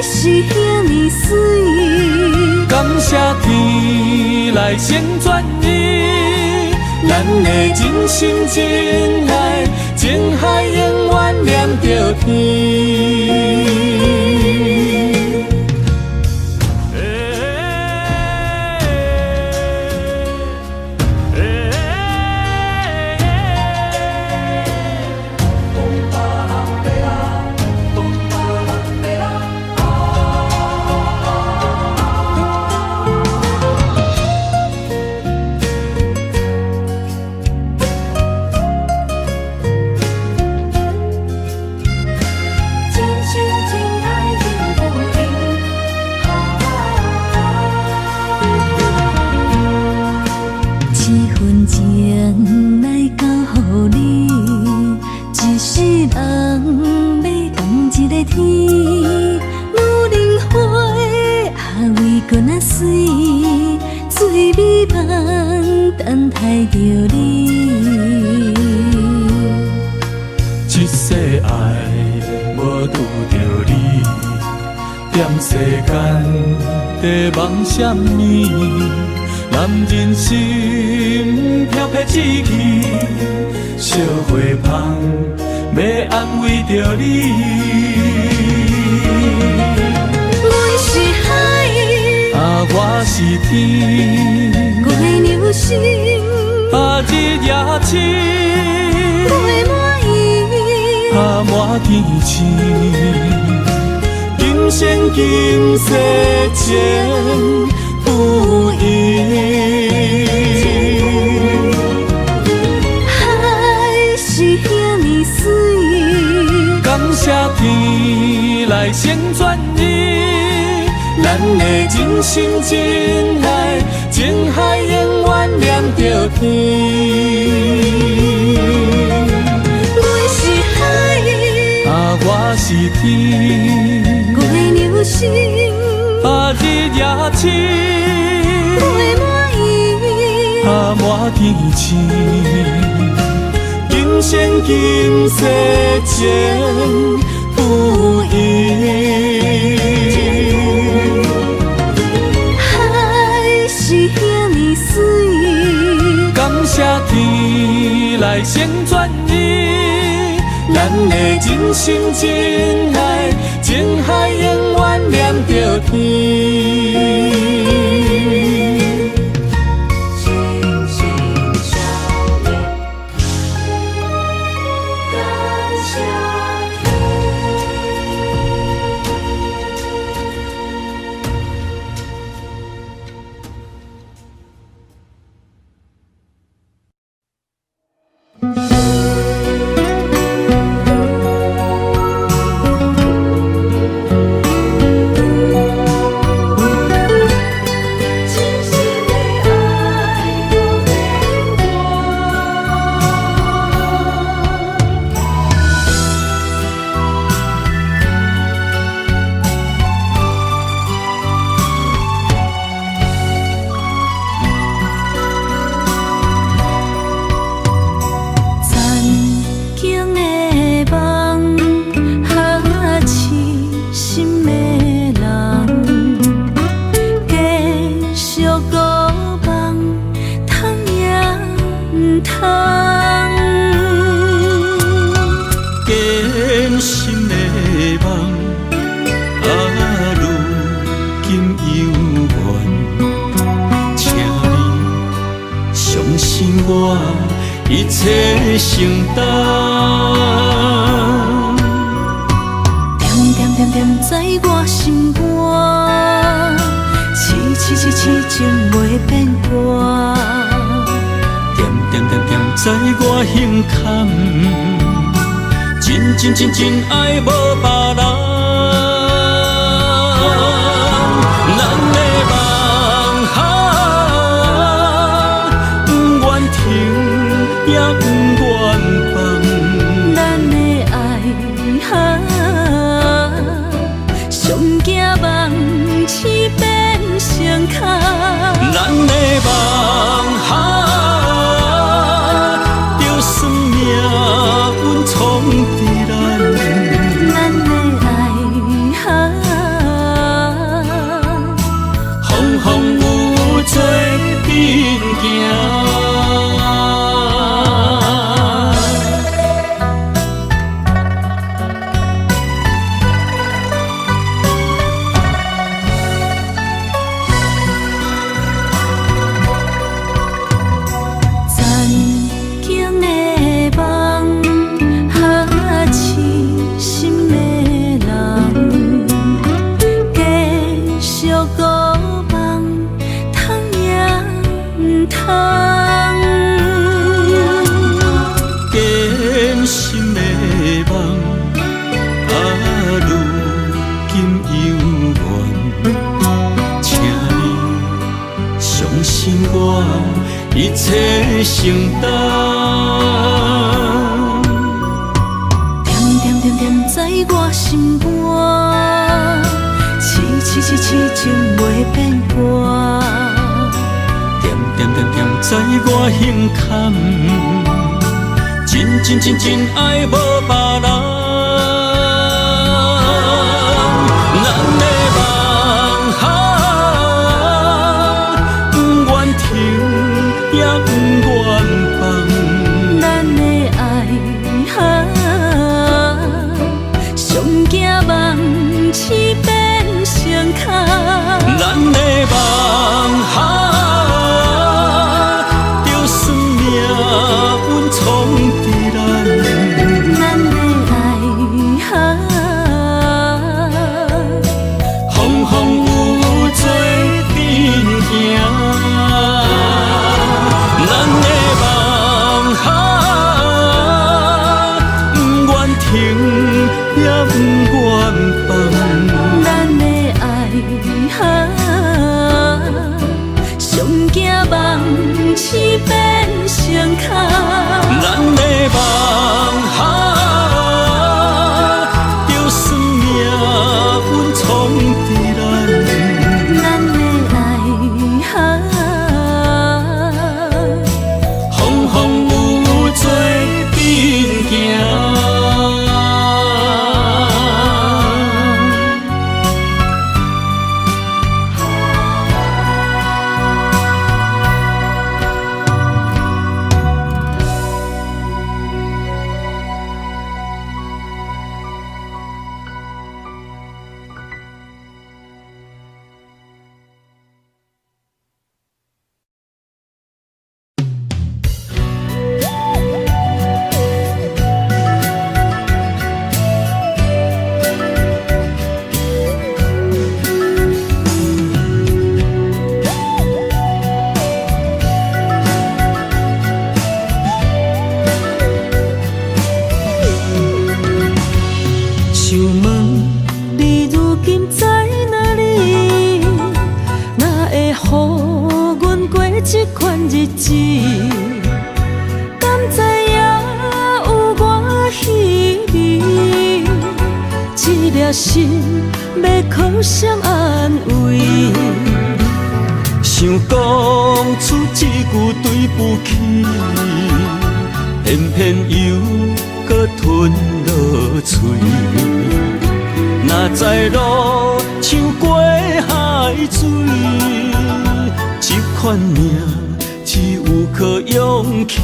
是遐呢媠，感謝天來成全伊，咱的真心真愛，情海永遠連著天。真心真愛。最美梦等待著你。这世爱无拄著你，踮世间在梦啥物？男人心飘飘志气，惜花芳欲安慰著你。阮是海，啊，我是天，月娘心，啊，日夜星，月满圆，啊，满天星，今生今世情不移。海是遐呢媠，感谢天来成全你，咱的真心真爱，情海永远连著天。阮是海，啊，我是天，月娘心，啊，日夜星，月满圆，啊，满天星，今生今世情不移。海是遐呢媠，感谢天来成全你，咱的真心真爱，情海永远连著天。心心相印，感谢天。真心的爱不变卦。曾经的梦，哈痴心的人，继续孤梦，通也毋通。坚心的梦，啊，如今犹原，请你相信我，一切承担。惦惦惦惦在我心肝，痴痴痴痴情袂变卦。惦惦惦惦在我胸坎，真真真真爱无别人。咱的梦啊，不愿停也不愿放。咱的爱啊，上惊梦醒变成空。咱的梦啊，就算命运创治咱。咱的爱啊，风风雨雨做阵行。曾经的梦，哈痴心的人，继续孤梦，通也毋通。坚心的梦，啊，如今犹原，请你相信我，一切承担。惦惦惦惦在我心肝，痴痴痴只是痴情袂变卦。点点点点在我胸坎，真真真真爱无别人。咱的梦啊，不愿停也不愿放。咱的爱啊，上惊梦醒变成空。咱的梦啊，就算命运创治咱。咱的爱啊，风风雨雨做阵行。咱的梦啊，不愿停也不愿放。咱的爱啊，上惊梦醒变成空。咱的梦啊，就算命运创治咱。咱的爱啊，风风雨雨做阵行。想问你如今在哪里？哪会予阮过这款日子？敢知影有偌稀微？这粒心欲靠谁安慰？想讲出这句对不起，偏偏又阁吞落喙。哪知路像过海水，这款命只有靠勇气。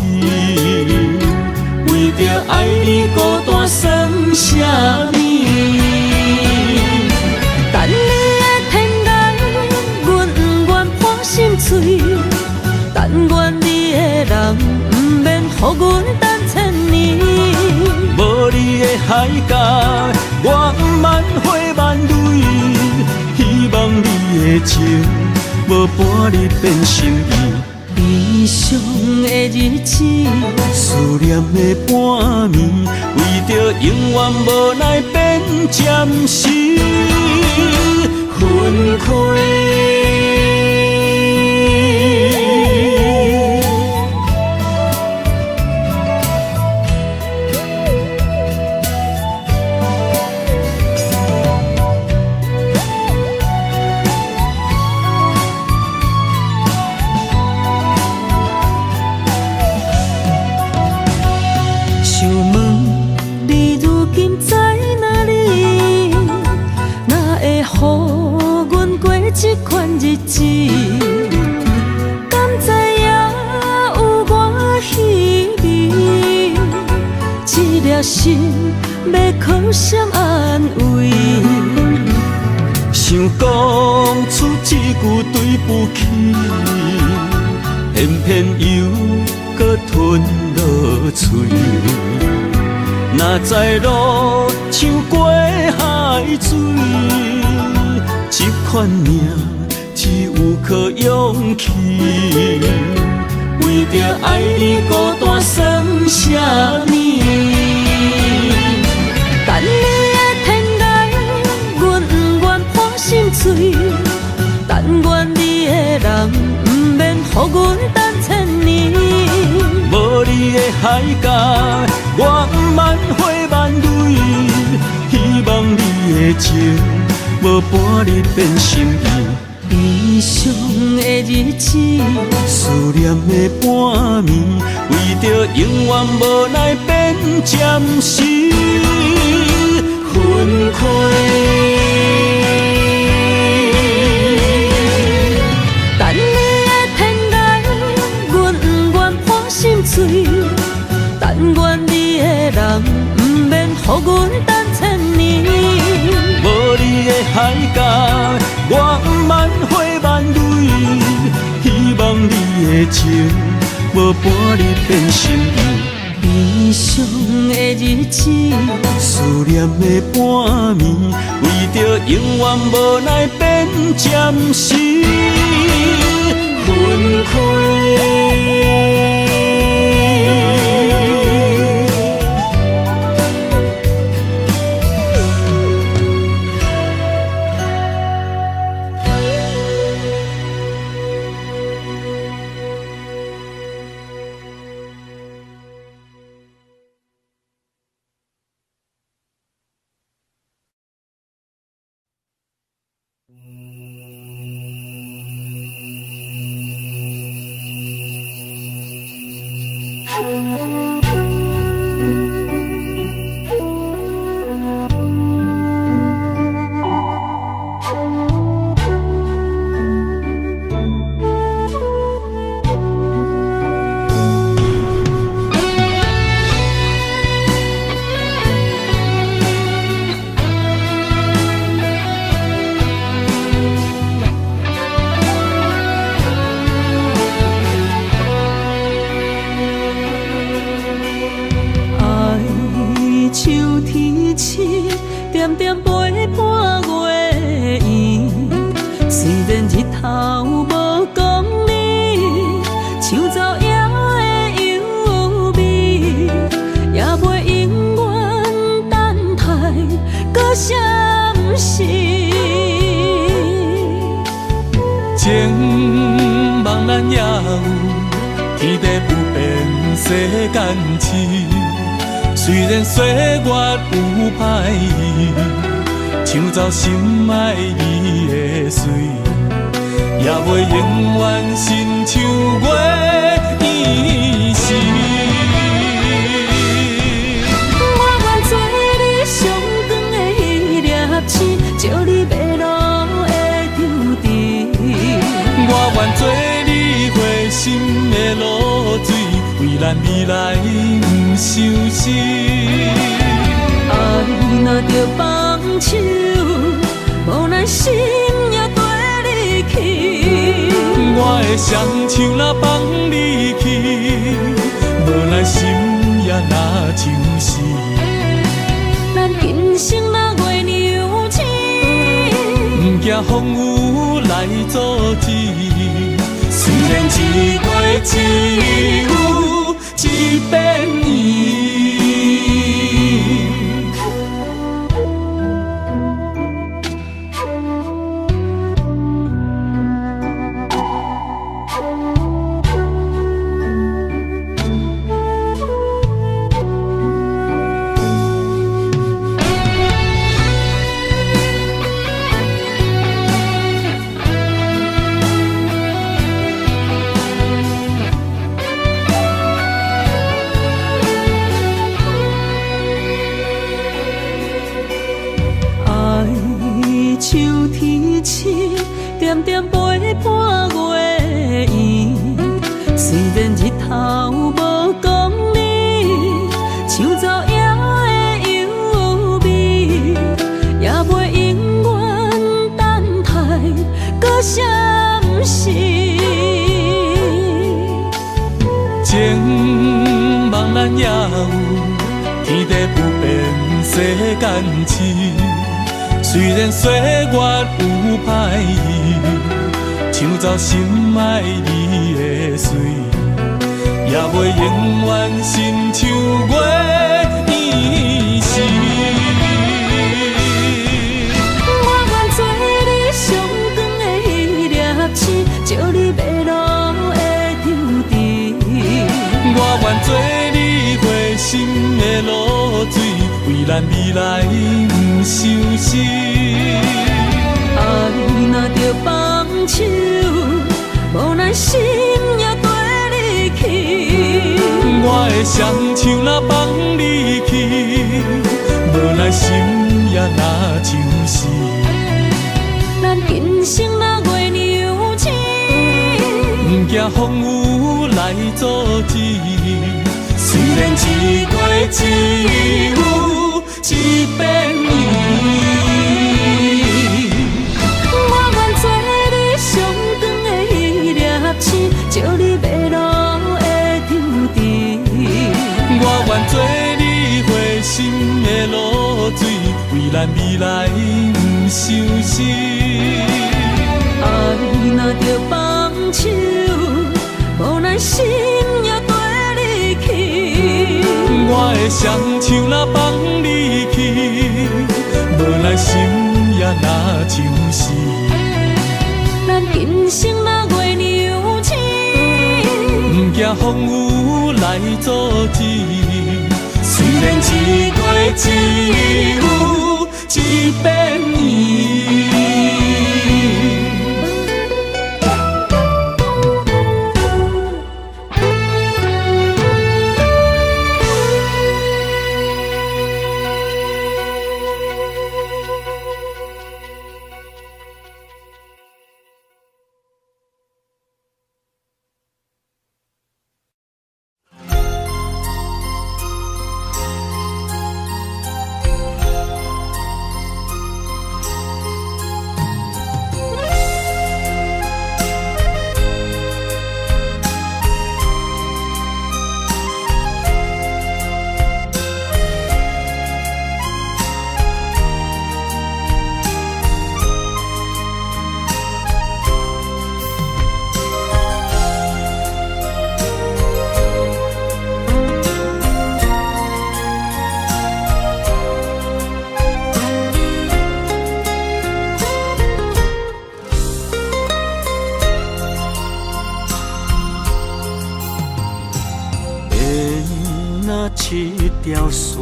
为著爱你孤单算啥物？等你的天涯，阮不愿破心碎。但愿你的人毋免予阮等千年。无你的海角，我毋茫花万蕊。希望你的情无半日变心意。悲伤的日子，思念的半暝，为著永远无奈变暂时分开。想问你如今在哪里？哪会予阮过这款日子？敢知影有偌稀微？这粒心欲靠谁安慰？想讲出这句对不起，偏偏又阁吞落喙。哪知路像过海水，这款命只有靠勇气。为著爱你孤单算啥物？等你的天涯，阮不愿破心碎。但愿你的人毋免予阮等千年。无你的海角，我毋茫花万蕊。希望你的情無半日變心意。悲傷的日子，思念的半暝，為著永遠無奈變暫時分開。等你的天涯，阮不願破心碎；但願你的人，毋免予阮等千年。無你的海角，我毋茫花萬蕊。希望你的情，無半日變心意。悲傷的日子，思念的半暝，為著永遠無奈變暫時分開。愛像天星，點點陪伴月圓。雖然日頭無光明，像晝夜的幽微，也袂永遠等待閣相識。情夢咱也有，天地不變世間痴。雖然歲月有歹意，搶走心愛你的水，也袂永遠親像月圓時。我願做你上光的彼粒星，照你迷路的抽屜。我願做你花心的露水，為咱未來毋相思。愛若著放手，無奈心也綴你去。我的雙手若放你去，無奈心也若相思。咱今生若月娘親，毋驚風雨來阻止。雖然一月只有一遍圓。愛像天星，點點陪伴月圓。雖然日頭無光明，像晝夜的幽微，也袂永遠等待閣相識。情夢咱也有，天地不變世間痴。雖然歲月有歹意，搶走心愛你的水，也袂永遠親像月圓時。我願做你上光的彼粒星，照你迷路的抽屜。我願做你花心的露水，為為咱未來毋相信。愛若著放手，無奈心也綴你去。我的雙手若放你去，無奈心也若像死。咱今生若月娘親，毋驚風雨來阻止。雖然一過只有一遍圓。我願做你上長的彼粒星，照你迷路的抽哧。我願做你回心的露水，為咱未來毋相信。愛若著放手，無奈心也綴你去。我的雙手若放你去，無奈心也若像死。咱今生若月娘親，毋驚風雨來阻止。雖然一過只有一遍圓。這條線，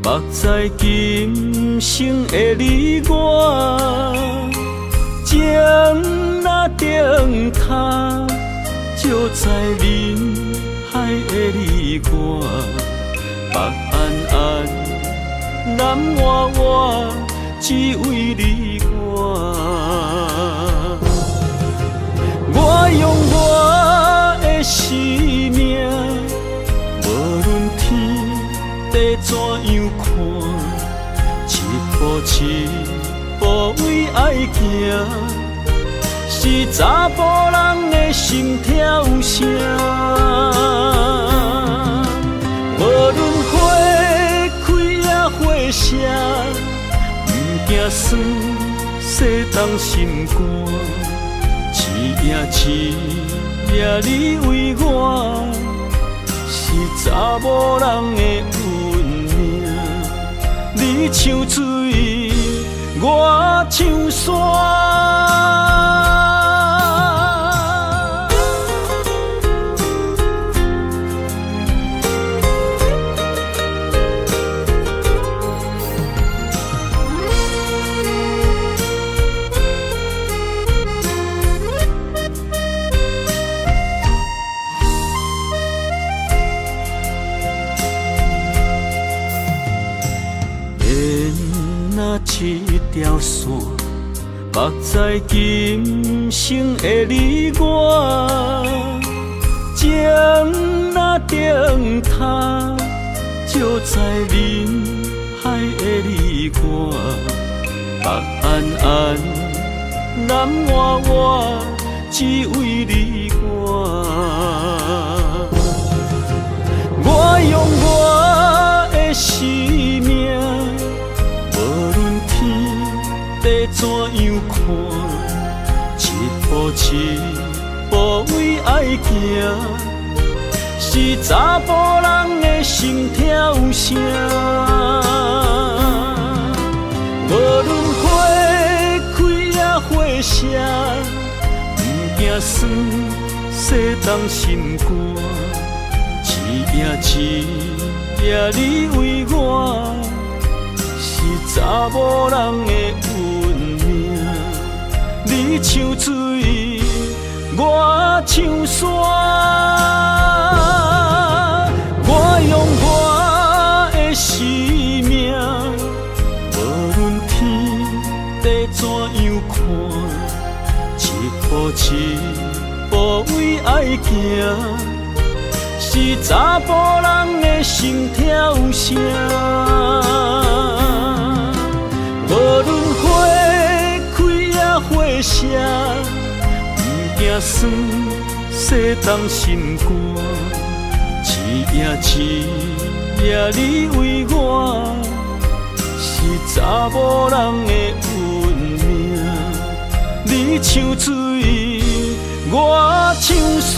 縛在今生的你我，情若燈塔，照在人海的你我，北安安，南活活，只為你我。我用我的生命，無論天地怎樣看，一步一步為愛行，是查埔人的心跳聲。無論花開抑花謝，毋驚酸，世東心肝。一夜一夜你為我，是查某人的運命。你像水，我像山。這條線，縛在今生的你我，情若燈塔，照在人海的你我，北安安，南活活，只為你我。我用我的生命，無論天地怎樣看，一步一步為愛行，是查埔人的心跳聲。無論花開抑花謝，毋驚酸，世東心肝。一夜一夜夜你為我，是查某人的運命。你像水，我像山。我用我的生命，無論天地怎樣看，一步一步為愛行，是查埔人的心跳聲。無論花開抑花謝，毋驚酸，世東心肝。一夜一夜你為我，是查某人的運命。你像水，我像山。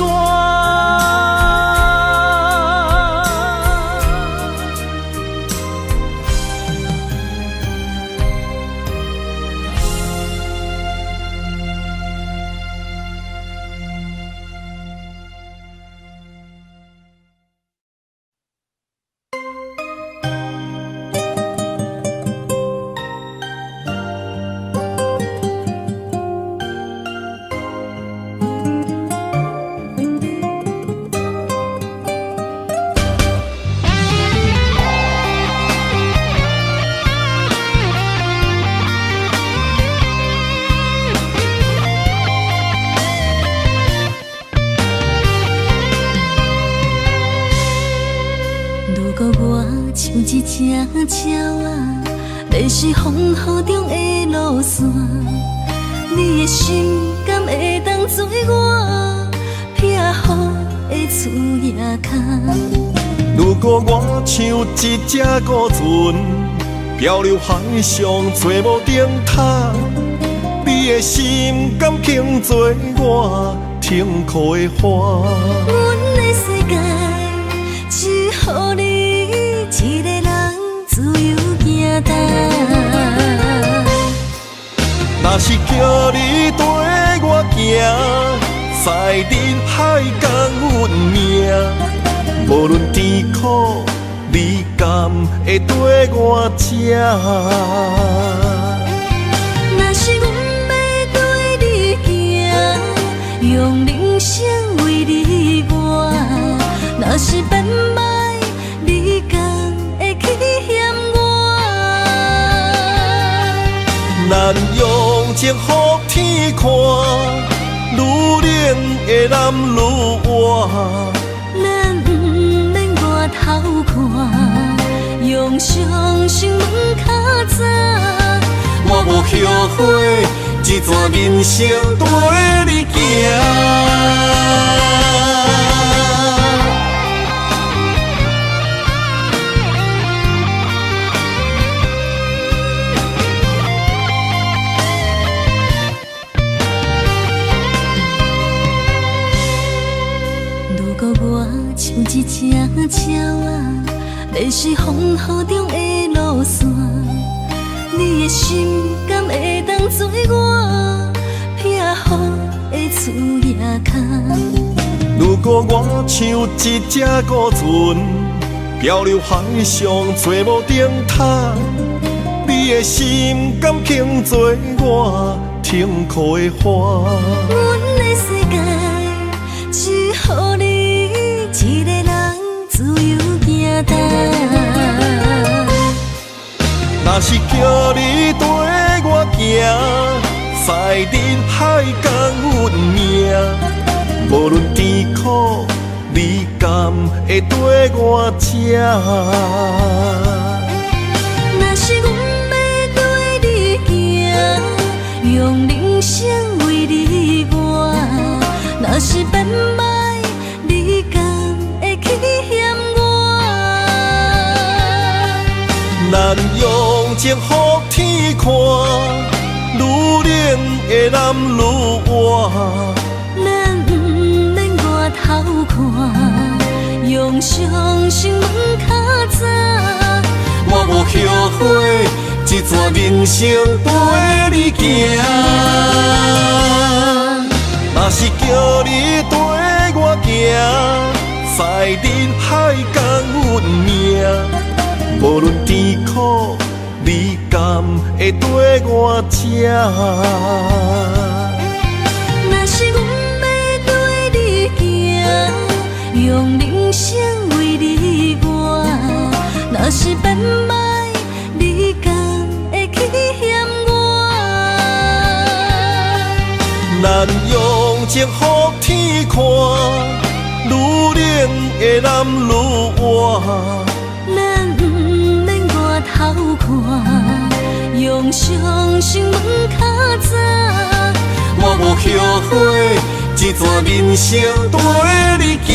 一隻鳥仔，迷失風雨中的路線，你的心敢會當做我避雨的厝仔跤？如果我像一隻孤船，漂流海上找無燈塔，你的心敢肯做我停靠的岸？阮的世界只予你一个人自由行动。若是叫你缀我行，在人海共运命，无论甜苦，你敢会缀我这？若是阮欲缀你行，用人生为你活；若是变歹，你敢会去嫌我？咱用情予天看，愈冷的男愈活。咱毋免外头看，用相信问较早。我无后悔，这段人生缀你行。如果我像一隻鳥仔，迷失風雨中的路線，你的心敢會當做我避雨的厝仔跤？如果我像一隻孤船，漂流海上找無燈塔，你的心敢肯做我停靠的岸？阮的世界只予你一个人自由行动。若是叫你缀我行，在人海共运命，无论甜苦，你敢会缀我这？若是阮欲缀你行，用人生为你活；若是变歹，你敢会去嫌我？咱用情予天看，愈冷的男愈活。咱毋免外头看，用相信问较早。我无后悔，这段人生缀你行。若是叫你缀我行，在人海共阮命。無論甜苦，你敢會綴我這？若是阮欲綴你行，用人生為你活；若是變歹，你敢會去嫌我？咱用情予天看，愈冷的男愈活。咱毋免外頭看，用相信問較早。我無後悔，這逝人生綴你行。